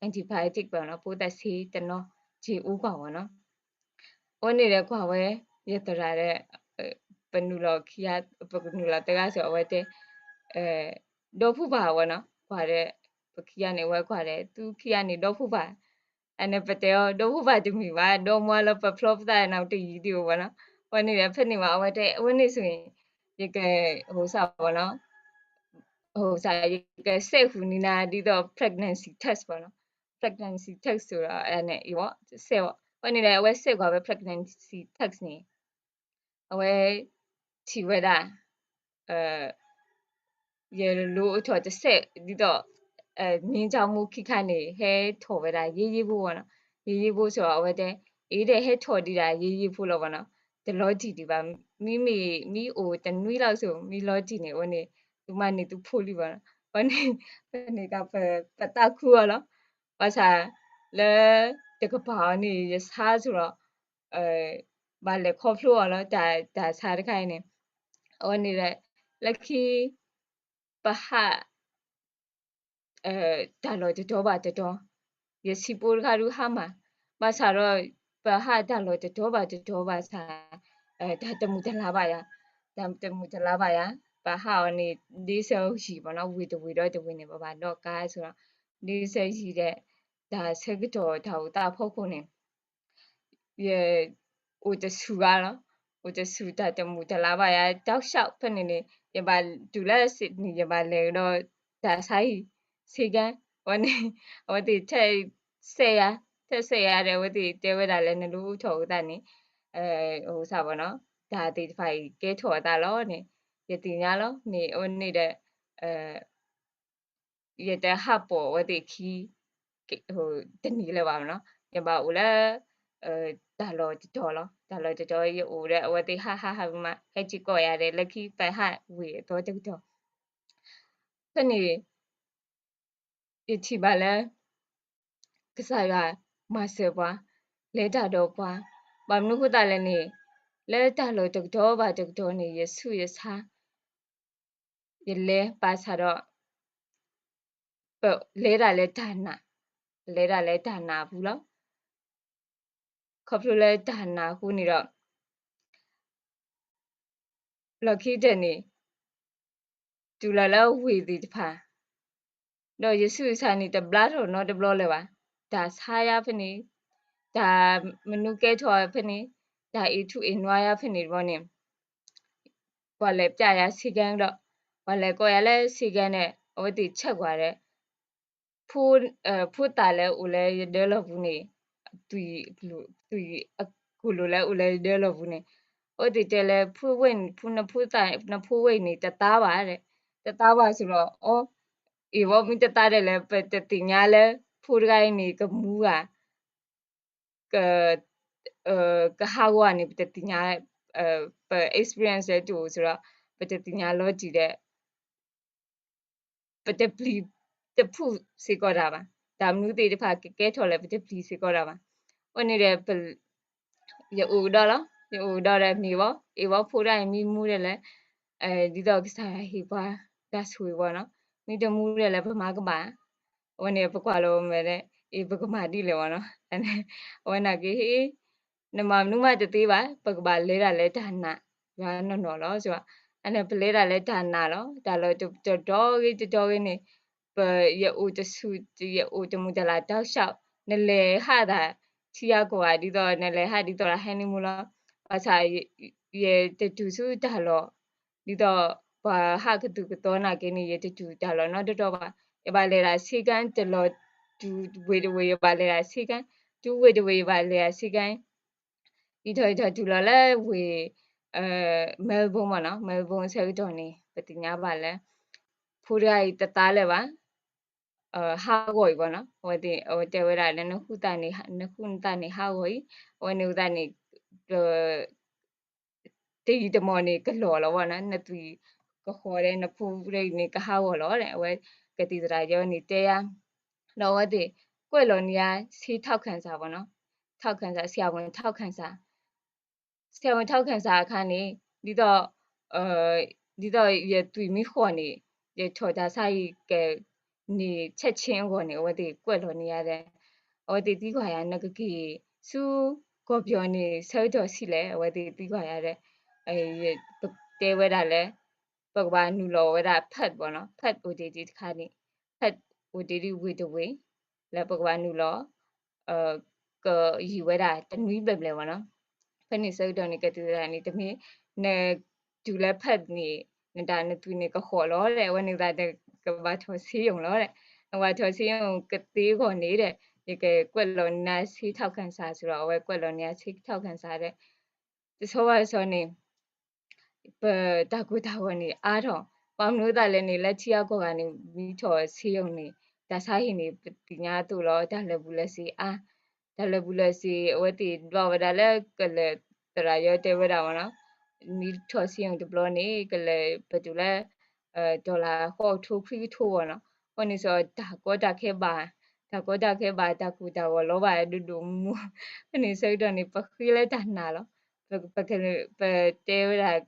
antibiotic ဘၣ်နီၤ, ပိုးသတ်ဆေးတနီၤ က့ၤအိၣ်ကွၢ်ဘၣ်နီၤ. အဝဲန့ၣ်ဒီးကွၢ်ဝဲ ယသရၣ်ဒီး ပနုာ်လီၤခံဂၤ ပကနုာ်လီၤသၢဂၤစ့ၢ် အဝဲတဲ ဒီဖုဘၣ်ဝဲနီၤ ကွၢ်ဒီး ပခံဂၤန့ၣ် အဝဲကွၢ်ဒီး သုခံဂၤန့ၣ် ဒီဖုဘၣ် အန့ၣ်ပတဲအီၤ ဒီဖုဘၣ်တမ့ၢ်ဘၣ် ဒီမါလၢပဖျီပသးနတယံၤဒံးအိၣ်ဝဲနီၤ အဝဲန့ၣ်ဒီး ဖဲန့ၣ်မး အဝဲတဲ အဝဲန့ၣ်ဆိၣ်ဂ့ၤ ယက ဟိစၣ်ဝဲနီၤ ဟိစၣ် ယကစဲးဃုာ်န့ၢ်နၤ ဒ်သိး pregnancy test ဘၣ်နီၤ pregnancy test စ့ၢ်ဒီး အန့ၣ် အဝဲစဲးဝဲ အဝဲန့ၣ်ဒီး အဝဲစဲးကွၢ်ဝဲ pregnancy test န့ၣ် အဝဲ ထံၣ်ဝဲဒၣ် ယလိၤအိၣ်ထီၣ်တစဲး ဒ်သိး မ့ၢ်ကၠီမူခံခါန့ၣ် ဟဲထီၣ်ဝဲဒၣ် ရေးရေးဖိဝဲနီၤ ရေးရေးဖိစ့ၢ် အဝဲတဲ အံၤဒီးဟဲထီၣ်ဒံးဒၣ် ရေးရေးဖိလီၤဝဲနီၤ တလီၤတံၢ်ဒံးဘၣ် မ့မ့ၢ်မ့ၢ်အိၣ်တနွံလီၤစ့ၢ် မ့ၢ်လီၤတံၢ်န့ၣ် အဝဲန့ၣ် သုမၤန့ၢ်သုဖိလံဝဲနီၤ အဝဲန့ၣ် ပန့ၣ်က ပသးခုအီၤလီၤ ဘၣ်ဆၣ် လၢ တကပၤအီၤန့ၣ် ယဆါစ့ၢ်ဒီး ဘၣ်လဲၤခီဖျိအီၤလီၤ တၢ်ဆါတခါအံၤန့ၣ် အဝဲန့ၣ်ဒီး လၢခံ ပဟး တၢ်လီၢ်တတီၤဘၣ်တတီၤ, ယဆံးဖိတခါဒုးဟါမၢ်, ဘၣ်ဆၣ်ဒီး ပဟးတၢ်လီၢ်တတီၤဘၣ်တတီၤဘၣ်ဆၣ် တၢ်တမုာ်တလၤဘၣ်ယၤ, တၢ်တမုာ်တလၤဘၣ်ယၤ, ပဟးအီၤန့ၣ် ဒ့ဆၢယံၤဘၣ်နီၤ, ဝ့ၢ်တဝ့ၢ်ဒီးတဝ့ၢ်န့ၣ် ပဘၣ်ဒိးကါဆိဒီး ဒ့ဆၢယံၤဒီး တၢ်ဆၢကတီၢ်တၢ်အိၣ်သးအဖီခိၣ်န့ၣ် ယ အိၣ်တဆူၣ်ဂၤလီၤ, အိၣ်တဆူၣ်တၢ်တမုာ်တလၤဘၣ်ယၤ, တၢ်ဆၣ်ဖဲန့ၣ်န့ၣ် ယဘၣ်တုၤလၢ Sydney ယဘၣ်လဲၤကဒီး တၢ်ဆါဟံၣ် ဆ့ကၤ, အဝဲန့ၣ် အဝဲသ့ၣ်ထဲးစဲးယၤ, ထဲးစဲးယၤဒီး အဝဲသ့ၣ်တဲဝဲဒၣ်လၢနလိၣ်အိၣ်ထီၣ်အသးန့ၣ် အစၢ်ဘၣ်နီၤ, တၢ်သ့ၣ်တဖၣ်အံၤကဲထီၣ်အသးလီၤန့ၣ် ယသ့ၣ်ညါလီၤန့ၣ် အဝဲန့ၣ်ဒီး ယတဟးပိာ်အဝဲသ့ၣ်ခံ တနံၤလၢၤဘၣ်နီၤ, ယဘၣ်အိၣ်လၢ တၢ်လီၢ်တတီၤလီၤ, တၢ်လီၢ်တတီၤ ယအိၣ်ဒီးအဝဲသ့ၣ်ဟးဟးဟးမး ဟဲက့ၤကိးယၤဒီး လၢခံပဟးဝ့ၢ်အသီတကတီၢ် ဖဲန့ၣ် ယထံၣ်ဘၣ်လၢ ကစၢ်ယွၤမၤစၢၤပှၤ, လဲၤတၢ်ဒီးပှၤ, ဘၣ်မနုၤဃိသတးလဲၣ်န့ၣ် လၢတၢ်လီၢ်တကတီၢ်ဘၣ်တကတီၢ်န့ၣ် ယဆူးယဆါ ယလဲၤဘၣ်ဆၣ်ဒီး ပလဲၤတၢ်လၢတၢ်နာ်, ပလဲၤတၢ်လၢတၢ်နာ်အပူၤလီၤ. ခီဖျိလၢတၢ်နာ်အဃိန့ၣ်ဒီး လီၢ်ခံကတၢၢ်န့ၣ် တုၤလီၤလၢဝ့ၢ်သ့ၣ်တဖၣ် ဒီးယဆူးယဆါန့ၣ် တဘျါထီၣ်နီတဘျီလၢၤဘၣ်, တၢ်ဆါယၤဖဲန့ၣ်, တၢ်မနုၤကဲထီၣ်ဖဲန့ၣ်, တၢ်အ့ၣ်ထူအ့ၣ်နွါယၤဖဲန့ၣ်တဘျီန့ၣ် ပှၤလဲၤပျဲယၤဆ့ကၤဒီး ပှၤလဲၤကိးယၤလၢဆ့ကၤန့ၣ် အဝဲသ့ၣ်ဆဲးကွၢ်ဒီး ဖိသၣ်လၢအိၣ်လၢယဒၢလီၢ်ပူၤန့ၣ် သွံၣ်အကူၣ်လိာ်လၢအိၣ်လၢယဒၢလီၢ်ပူၤန့ၣ် အဝဲသ့ၣ်တဲလၢ ဖိဝဲၢ် နဖိသၣ် နဖိဝဲၢ်အံၤန့ၣ် တသါဘၣ်, တသါဘၣ်စ့ၢ်ဒီး အီ အ့ၣ်ဝဲမ့ၢ်တသါဒ်လဲၣ် ပတသ့ၣ်ညါလၢ ဖိတဂၤအံၤန့ၣ် ကမူဂၤ က ကဟးဂီၤန့ၣ် ပတသ့ၣ်ညါ, ပ experience လၢတအိၣ်စ့ၢ်ဒီး ပတသ့ၣ်ညါလီၤတံၢ်ဒီး ပတပျံၤတဖုးစ့ၢ်ကီးတၢ်ဘၣ်, တၢ်မနုၤသ့ၣ်တဖၣ်ကကဲထီၣ်လဲၣ် ပတပျံၤစ့ၢ်ကီးတၢ်ဘၣ်. အဃိန့ၣ်ဒီး ယအိၣ်ကဒီးလီၤ, ယအိၣ်ကဒီးဒီးမ့ၢ်ဝဲ အ့ၣ်ဝဲဖိတဂၤအံၤမ့ၢ်မူဒ်လဲၣ်, ဒ်သိးကစၢ်ယွၤဟ့ၣ်ပှၤတၢ်ဆိၣ်ဂ့ၤဝဲနီၤ, မ့ၢ်တမူဒ်လဲၣ် ပမၤကဘၣ် အဝဲန့ၣ်ပကွၢ်လီၤဝဲမဲာ်ဒီး အ့ၣ် ပကမၤဒ်လဲၣ်ဝဲနီၤ, အဝဲန့ၣ်က့ၤ နမၤမနုၤမးတသ့ဘၣ်, ပကဘၣ်လဲၤတၢ်လၢတၢ်နာ် ယွၤနီၢ်နီၢ်လီၤ. အန့ၣ်ပလဲၤတၢ်လၢတၢ်နာ်လီၤ. တၢ်လီၢ်တတီၤဂ့ၤတတီၤဂ့ၤန့ၣ် ပ ယအိၣ်တဆူၣ် ယအိၣ်တမုာ်တလၤတၢ်ဆၣ်, နလဲၤဟးသး ထံဂၤကီၢ်ဂၤ ဒ်သိးနလဲၤဟးဒ်သိး honeymoon လီၤ. ဘၣ်ဆၣ် ယတတုၤဆူတၢ်လီၢ် ဒ်သိး ပှၤဟးကသုၣ်ကသီနာ်က့န့ၣ် ယတတုၤတၢ်လီၢ်နီတတီၤဘၣ်. ယဘၣ်လဲၤဒၣ်ဆ့ကၤ တလီၢ်တုၤဝ့ၢ်တဝ့ၢ် ယဘၣ်လဲၤဒၣ်ဆ့ကၤ, တုၤဝ့ၢ်တဝ့ၢ် ယဘၣ်လဲၤဒၣ်ဆ့ကၤ, ယံာ်ထီၣ်ယံာ်ထီၣ်တုၤလီၤလၢဝ့ၢ် Melbourne မ့ၢ်နီၤ, Melbourne ဆၢကတီၢ်န့ၣ် ပသ့ၣ်ညါဘၣ်လၢ ဖိတဂၤအံၤတသါလၢၤဘၣ် ဟးဂီၤအံၤဘၣ်နီၤ, အဝဲတဲဝဲဒၣ်လၢ နဃုသးန့ၣ်ဟးဂီၤအံၤ, အဝဲန့ၣ်အသးန့ၣ် တယံာ်တမီၢ်န့ၣ် ကလီၤလီၤဝဲနီၤ, နသွံၣ်ကဃီၤဒီး နဖိတဂၤအံၤန့ၣ် ကဟးဂီၤလီၤဒီး အဝဲကသံၣ်သရၣ်ယဲန့ၣ်တဲယၤ, ဒီးအဝဲသ့ၣ်ကွဲးလီၤန့ၢ်ယၤ ဆ့ထောက်ခံစာ ဘၣ်နီၤ, ထောက်ခံစာ ဆရာဝန်ထောက်ခံစာ ဆရာဝန်ထောက်ခံစာ အခါန့ၣ် ဒ်သိး ဒ်သိးယသွံၣ်မ့ၢ်ဃီၤန့ၣ် ယထီၣ်တၢ်ဆါအံၤကန့ၢ် ချက်ချင်း အဂီၢ်န့ၣ် အဝဲသ့ၣ်ကွဲးလီၤန့ၢ်ယၤဒီး အဝဲသ့ၣ်သံကွၢ်ယၤ နကက့ၤဆူကီၢ် ကီၢ်ပယီၤန့ၣ် ဆၢကတီၢ်ဆံးလဲၣ် အဝဲသ့ၣ်သံကွၢ်ယၤဒီး တဲဝဲဒၣ်လၢ ပကဘၣ်နုာ်လီၤဝဲဒၣ် permit ဘၣ်နီၤ, permit အိၣ်တ့ၢ်ဒံးတခါန့ၣ်, permit အိၣ်တ့ၢ်ဒံးဝ့ၢ်တဝ့ၢ် လၢပကဘၣ်နုာ်လီၤ ကယံာ်ဝဲဒၣ်တနွံဘျဲၣ်ဘျဲၣ်ဘၣ်နီၤ. ဖဲန့ၣ်ဆၢကတီၢ်န့ၣ် ကသံၣ်သရၣ်န့ၣ် တမ့ၢ် နတုၤလၢ permit န့ၣ် နတၢ်နသွံၣ်န့ၣ်ကဃီၤလီၤဒီး အဝဲန့ၣ်သတးနကဘၣ်ထီၣ်စ့ယိၣ်လီၤဒီး နကဘၣ်ထီၣ်စ့ယိၣ်ကသ့အဂီၢ်န့ၣ်ဒီး ယကကွဲးလီၤန့ၢ်နၤ ဆေးထောက်ခံစာ စ့ၢ်ဒီး အဝဲကွဲးလီၤန့ၢ်နၤ ဆေးထောက်ခံစာ ဒီး တဆီဘၣ်တဆီန့ၣ် ပတၢ်ကိၢ်တၢ်ဂီၤန့ၣ်အါထီၣ်, ဘၣ်မနုၤအသးလဲၣ်န့ၣ် လၢထံဂၤကီၢ်ဂၤန့ၣ် မ့ၢ်ထီၣ်စ့ယိၣ်န့ၣ် တၢ်ဆါဟံၣ်န့ၣ် ပသ့ၣ်ညါအသိးလီၤ, တၢ်လၢာ်ဘူၣ်လၢာ်စ့အါ, တၢ်လၢာ်ဘူၣ်လၢာ်စ့ အဝဲသ့ၣ်ဒွးဝဲဒၣ်လၢကလၢာ်သရၣ်ယီတဲဝဲဒၣ်မ့ၢ်နီၤ, မ့ၢ်ထီၣ်စ့ယိၣ်တဘျီန့ၣ် ကလၢာ်ပတုၤလၢ dollar ဃိးကထိခွံကထိဘၣ်နီၤ. အဃိန့ၣ်စ့ၢ် တၢ်ကီတၢ်ခဲဘၣ်, တၢ်ကီတၢ်ခဲဘၣ် တၢ်ကိၢ်တၢ်ဂီၤလီၤဘၣ်ဒိၣ်ဒိၣ်မုၢ်မုၢ်, ဖဲန့ၣ်ဆၢကတီၢ်န့ၣ် ပဃ့လၢတၢ်နာ်လီၤ. ပတဲဝဲဒၣ်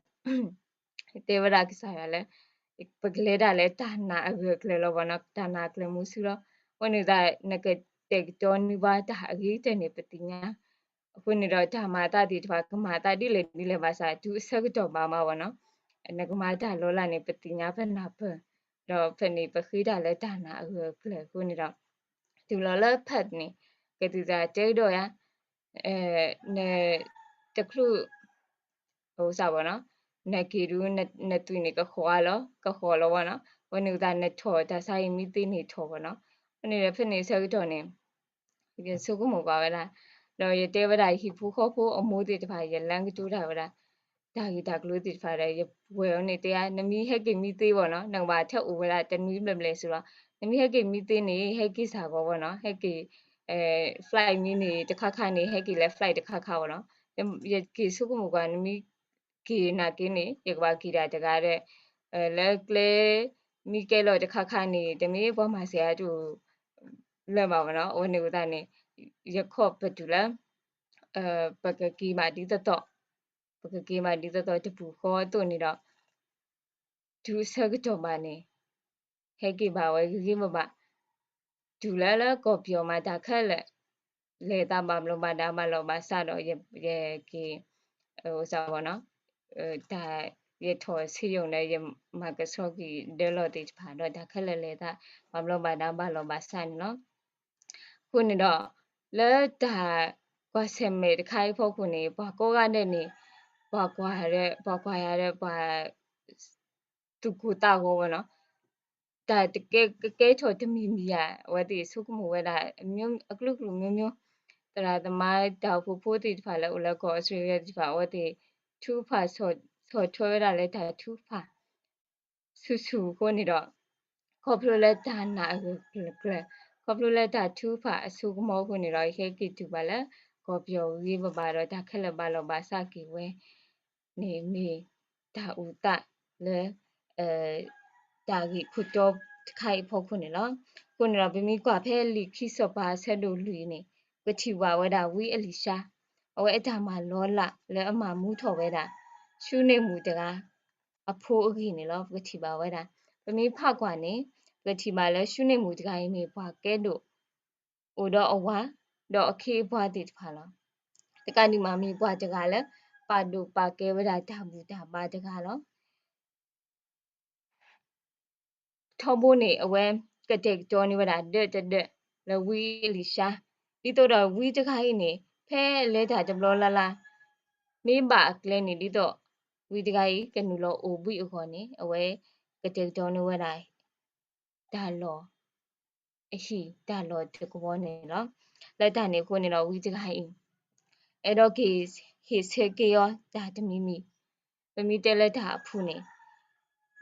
တဲဝဲဒၣ်ကစၢ်ယွၤလၢ ပကလဲၤတၢ်လၢတၢ်နာ်အဂၢၢ်အကျၢၤလီၤဘၣ်နီၤ, တၢ်နာ်အကျၢၤမုဆူလီၤ. အဃိန့ၣ်သတး နကတဲာ်ကတီၤန့ၢ်ဘၣ်တၢ်အဂ့ၤကတၢၢ်န့ၣ် ပသ့ၣ်ညါ, အဃိန့ၣ်ဒီးတၢ်မၤအသးသ့ၣ်တဖၣ် ကမၤအသးဒ်လဲၣ်ဒ်လဲၣ်ဘၣ်ဆၣ် တုၤအဆၢကတီၢ်ဘၣ်မးဘၣ်နီၤ, နကမၤတၢ်လီၤလးန့ၣ် ပသ့ၣ်ညါပနၢ်ပၢၢ်, ဒီးဖဲန့ၣ် ပဃ့တၢ်လၢတၢ်နာ်အဂၢၢ်အကျၢၤအဃိန့ၣ်ဒီး တုၤလီၤလၢ permit န့ၣ် ကသံၣ်သရၣ်တဲကဒီးယၤ န တချုး အစၢ်ဘၣ်နီၤ, နက့ၤဒုး နသွံၣ်န့ၣ် ကဃီၤလီၤ ကဃီၤလီၤဘၣ်နီၤ, အဝဲန့ၣ်အသး နထီၣ်တၢ်ဆါဟံၣ်မံသ့န့ၣ် ထီၣ်ဘၣ်နီၤ, အဃိန့ၣ်ဒီး ဖဲန့ၣ်ဆၢကတီၢ်န့ၣ် ယဆိကမိၣ်ကွၢ်ဝဲဒၣ်, ဒီးယတဲဝဲဒၣ် ဟံၣ်ဖိဃီဖိအမိၢ်သ့ၣ်တဖၣ် ယလၢကတိၤတၢ်ဝဲဒၣ် တၢ်ဂ့ၢ်တၢ်ကျိၤသ့ၣ်တဖၣ်ဒီး ယဝဲၢ်အီၤန့ၣ်တဲဧါ, နမ့ၢ်ဟဲက့ၤမံသ့ဘၣ်နီၤ, နကဘၣ်ထဲအိၣ်ဝဲဒၣ်တနွံဘျဲၣ်ဘျဲၣ်စ့ၢ်လီၤ, နမ့ၢ်ဟဲက့ၤမံသ့န့ၣ် ဟဲက့ၤစ့ၢ်ကီးဘၣ်နီၤ, ဟဲက့ၤ flight မံန့ၣ် တခါခါန့ၣ် ဟဲက့ၤလၢ flight တခါခါဘၣ်နီၤ, ယက့ၤဆိကမိၣ်ကွၢ် နမ့ၢ်က့ၤနာ်က့န့ၣ် ယကဘၣ်က့ၤဒၣ်တဂၤဒီး လၢကျဲ မံကဲလီၤတခါခါန့ၣ် တမ့ၢ်ပှၤမၤစၢၤအါတအိၣ်လၢၤဘၣ်ဘၣ်နီၤ, အဝဲန့ၣ်အသးန့ၣ် ယခီၣ်ပတုၤလၢ ပကက့ၤမးဒ်သိးသိး, ပကက့ၤမးဒ်သိးသိးတပူၤဃီအသိးန့ၣ်ဒီး တုၤအဆၢကတီၢ်ဘၣ်န့ၣ် ဟဲက့ၤဘၣ်ဝဲဂ့ၤဂ့ၤဘၣ်ဘၣ်, တုၤလၢလၢကီၢ်ပယီၤမးတၢ်ခဲလၢာ် လဲၤသးဘၣ်ဘျီးဘၣ်ဒါဘၣ်လီၤဘၣ်စးဒီး ယက့ၤ စၢ်ဘၣ်နီၤ, တၢ် ယထီၣ်စ့ယိၣ်ဒီး ယမၤကဆှီက့ၤဒၢလီၢ်သ့ၣ်တဖၣ်ဒီး တၢ်ခဲလၢာ်လဲၤသးဘၣ်ဘျီးဘၣ်ဒါဘၣ်လီၤဘၣ်စးန့ၣ်လီၤ. အဃိန့ၣ်ဒီး လၢတၢ်ကွၢ်ဆၢၣ်မဲာ်တခါအံၤအဖီခိၣ်န့ၣ် ပှၤကိးဂၤဒဲးန့ၣ် ပှၤကွၢ်ဒီး ပှၤကွၢ်ယၤဒီး ပှၤ သူၣ်ကိၢ်သးဂီၤဝဲနီၤ, တၢ်တကဲကကဲထီၣ်တမံၤမံၤဧါ, အဝဲသ့ၣ်ဆိကမိၣ်ဝဲဒၣ် အကလုာ်ကလုာ်မျိုးမျိုး, သရၣ်သမါ တၢ်အိၣ်ဖှိၣ်ဖိသ့ၣ်တဖၣ်လၢအိၣ်လၢကီၢ်အီစထြ့လယါသ့ၣ်တဖၣ် အဝဲသ့ၣ်ထုကဖၣ်ဆီၣ်ထွဲဝဲဒၣ်လၢတၢ်ထုကဖၣ် ဆူၣ်ဆူၣ်အဃိန့ၣ်ဒီး ခီဖျိလၢတၢ်နာ်အဂၢၢ်ကျၢၤကျၢၤ, ခီဖျိလၢတၢ်ထုကဖၣ်အစိကမီၤအဃိန့ၣ်ဒီး ယဟဲက့ၤတုၤဘၣ်လၢ ကီၢ်ပယီၤဂ့ၤဂ့ၤဘၣ်ဘၣ်ဒီး တၢ်ခဲလၢာ်ဘၣ်လီၤဘၣ်စးက့ၤဝဲ န့ၣ်မ့ၢ်တၢ်အိၣ်သးလၢ တၢ်ဂ့ၢ်ခိၣ်တီတခါအံၤအဖီခိၣ်န့ၣ်လီၤ. အဃိန့ၣ်ဒီး ပမ့ၢ်ကွၢ်ဖဲလံာ်ခံစီၤပၤအဆၢဒိၣ်လွံၢ်န့ၣ် ပထံၣ်ဘၣ်ဝဲဒၣ်ဝံအလံၤၡါ, အဝဲအတၢ်မၤလီၤလးလၢအမၤမူထီၣ်ဝဲဒၣ် ၡူန့ၢ်မူးတဂၤ အဖိအဂ့ၢ်န့ၣ်လီၤ. ပကထံၣ်ဘၣ်ဝဲဒၣ် ပမ့ၢ်ဖးကွၢ်န့ၣ် ပကထံၣ်ဘၣ်လၢၡူန့ၢ်မူးတဂၤအံၤမ့ၢ်ပှၤကဲဒိၣ် အိၣ်ဒီးအဝၤ ဒီးအခ့အပှၤသ့ၣ်တဖၣ်လီၤ. တကးဒံးမးမ့ၢ်ပှၤတဂၤလၢ ပာ်ဒိၣ်ပာ်ကဲဝဲဒၣ်တၢ်ဘူၣ်တၢ်ဘါတဂၤလီၤ. ထီဘိန့ၣ် အဝဲကတဲာ်ကတီၤန့ၢ်ဝဲဒၣ်ဒၢးတဒၢးလၢဝံအလံၤၡါ, ဒ်သိးဒီးဝံတဂၤအံၤန့ၣ် ဖဲအလဲၤတၢ်တဘျီလၢ်လၢ် မ့ၢ်ဘၣ်အကျဲန့ၣ် ဒ်သိးဝံတဂၤအံၤ ကနုာ်လီၤအိၣ်ဘှံးအဂီၢ်န့ၣ် အဝဲကတဲာ်ကတီၤန့ၢ်ဝဲဒၣ် တၢ်လီၢ် အဟံၣ်တၢ်လီၢ်တကဝီၤန့ၣ်လီၤ. လၢတၢ်န့ၣ်အဃိန့ၣ်ဒီး ဝံတဂၤအံၤ အဲၣ်ဒိးက့ၤဟ့ၣ်ဆၢက့ၤအီၤတၢ်တမံၤမံၤ, ပမ့ၢ်တဲလၢတၢ်အဖုၣ်န့ၣ်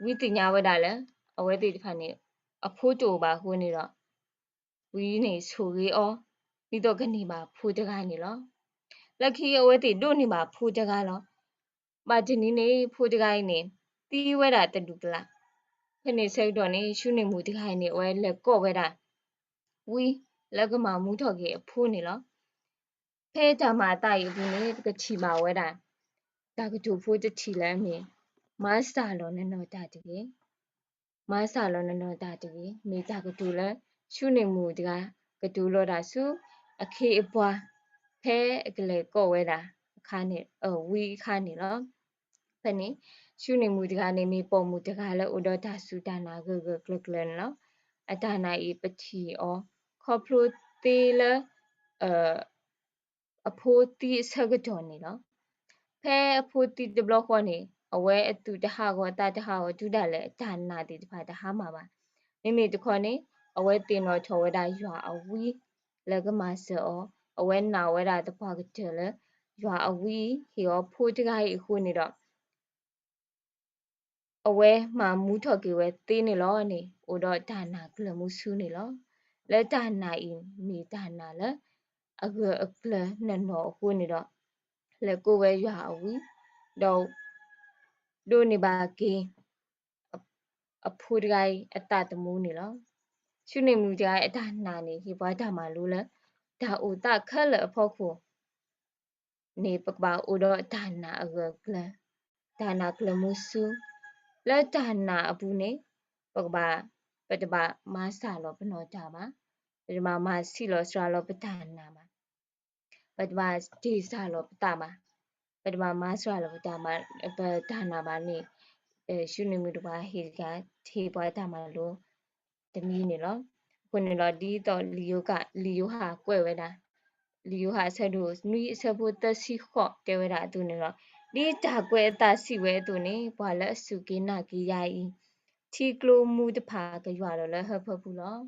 ဝံသ့ၣ်ညါဝဲဒၣ်လၢ အဝဲသ့ၣ်တဖၣ်န့ၣ် အဖိတအိၣ်ဘၣ်အဃိန့ၣ်ဒီး ဝံန့ၣ်ဆိၣ်ဂ့ၤအီၤ ဒ်သိးကန့ၢ်ဘၣ်ဖိတဂၤန့ၣ်လီၤ. လၢခံအဝဲသ့ၣ်ဒိးန့ၢ်ဘၣ်ဖိတဂၤလီၤ. ဘၣ်တနံၤန့ၣ် ဖိတဂၤအံၤန့ၣ် သံဝဲဒၣ်တဒူၣ်ကလာ်. ဖဲန့ၣ်ဆၢကတီၢ်န့ၣ် ၡူန့ၢ်မူးတဂၤအံၤန့ၣ် အဝဲလဲၤကိးဝဲဒၣ် ဝံလၢကမၤမူထီၣ်က့ၤအဖိန့ၣ်လီၤ. ဖဲတၢ်မၤအသးအံၤအပူၤန့ၣ် ပကထံၣ်ဘၣ်ဝဲဒၣ် တၢ်ကတိၤဖိတထံၣ်လၢအမ့ၢ် မၤစၢ်လီၤနနီၢ်တၢ်တဂ့ၤ မၤစၢ်လီၤနနီၢ်တၢ်တဂ့ၤ မ့ၢ်တၢ်ကတိၤလၢ ၡူန့ၢ်မူးတဂၤ ကတိၤလီၤတၢ်ဆူ အခ့အပှၤ ဖဲအကလဲၤကိးဝဲဒၣ်အခါန့ၣ် အဝံအခါန့ၣ်လီၤ. ဖဲန့ၣ် ဆူန့ၢ်မူတဂၤန့ၣ် မ့ၢ်ပိာ်မုၣ်တဂၤလၢအိၣ်ဒီးတၢ်စူၢ်တၢ်နာ်ဂၢၢ်ဂၢၢ်ကျၢၤကျၢၤန့ၣ်လီၤ. အတၢ်နာ်အံၤပထံၣ်အီၤ ခီဖျိသ့လၢ အဖိသံအဆၢကတီၢ်န့ၣ်လီၤ. ဖဲအဖိသံတဘျီဃီန့ၣ် အဝဲအသူၣ်တဟးဂီၤသးတဟးဂီၤ တုၤဒၣ်လဲာ်အတၢ်နာ်သ့ၣ်တဖၣ်တဟါမၢ်ဘၣ်. မ့မ့ၢ်တခီန့ၣ် အဝဲသ့ၣ်နီၣ်ထီၣ်ဝဲဒၣ်ယွၤအဝံ လၢကမၤစၢၤအီၤ, အဝဲနာ်ဝဲဒၣ်သပှၢ်ကတၢၢ်လၢ ယွၤအဝံအံၤ ဟ့ၣ်အီၤဖိတဂၤအံၤအဃိန့ၣ်ဒီး အဝဲမၤမူထီၣ်က့ၤဝဲသ့န့ၣ်လီၤန့ၣ် အိၣ်ဒီးတၢ်နာ်ကျၢၤမူဆူန့ၣ်လီၤ. လၢတၢ်နာ်အံၤမ့ၢ်တၢ်နာ်လၢ အဂၢၢ်အကျၢၤနီၢ်နီၢ်အဃိန့ၣ်ဒီး လဲၤကိးဝဲယွၤအဝံ ဒီး ဒိးန့ၢ်ဘၣ်က့ၤ အဖိတဂၤအံၤအသးသမူန့ၣ်လီၤ. ဆူန့ၢ်မူတဂၤအံၤအတၢ်နာ်န့ၣ် ဟ့ၣ်ပှၤတၢ်မၤလိလၢ တၢ်အိၣ်သးခဲလၢာ်အဖီခိၣ် န့ၣ် ပကဘၣ်အိၣ်ဒီးတၢ်နာ်အဂၢၢ်အကျၢၤ, တၢ်နာ်ကျၢၤမူဆူ, လၢတၢ်နာ်အပူၤန့ၣ် ပကဘၣ်, ပတဘၣ်မၤစှၤလီၤပနီၢ်တၢ်ဘၣ်, ပတဘၣ်မၤဆံးလီၤစှၤလီၤပတၢ်နာ်ဘၣ်, ပတဘၣ်တ့ၢ်စှၤလီၤပသးဘၣ်, ပတဘၣ်မၤစှၤလီၤပတၢ်, ပတၢ်နာ်ဘၣ်န့ၣ် ဆူန့ၢ်မူတပှၤဟ့ၣ်တဂၤ ဟ့ၣ်ပှၤတၢ်မၤလိ တမံၤန့ၣ်လီၤ. အဃိန့ၣ်ဒီး ဒ်သိးလံာ်ယိၤက, လံာ်ယိၤဟၣ်ကွဲးဝဲဒၣ်, လံာ်ယိၤဟၣ်အဆၢဒိၣ်နွံအဆၢဖိသၢဆံဃိးတဲဝဲဒၣ်အသိးန့ၣ်လီၤ. ဒ်တၢ်ကွဲးအသးစံးဝဲအသိးန့ၣ် ပှၤလၢအစူၢ်က့ၤနာ်က့ၤယၤအံၤ ထံကျိမူတဖၣ်ကယွၤလီၤလၢဟၢဖၢပူၤလီၤ. ဒ်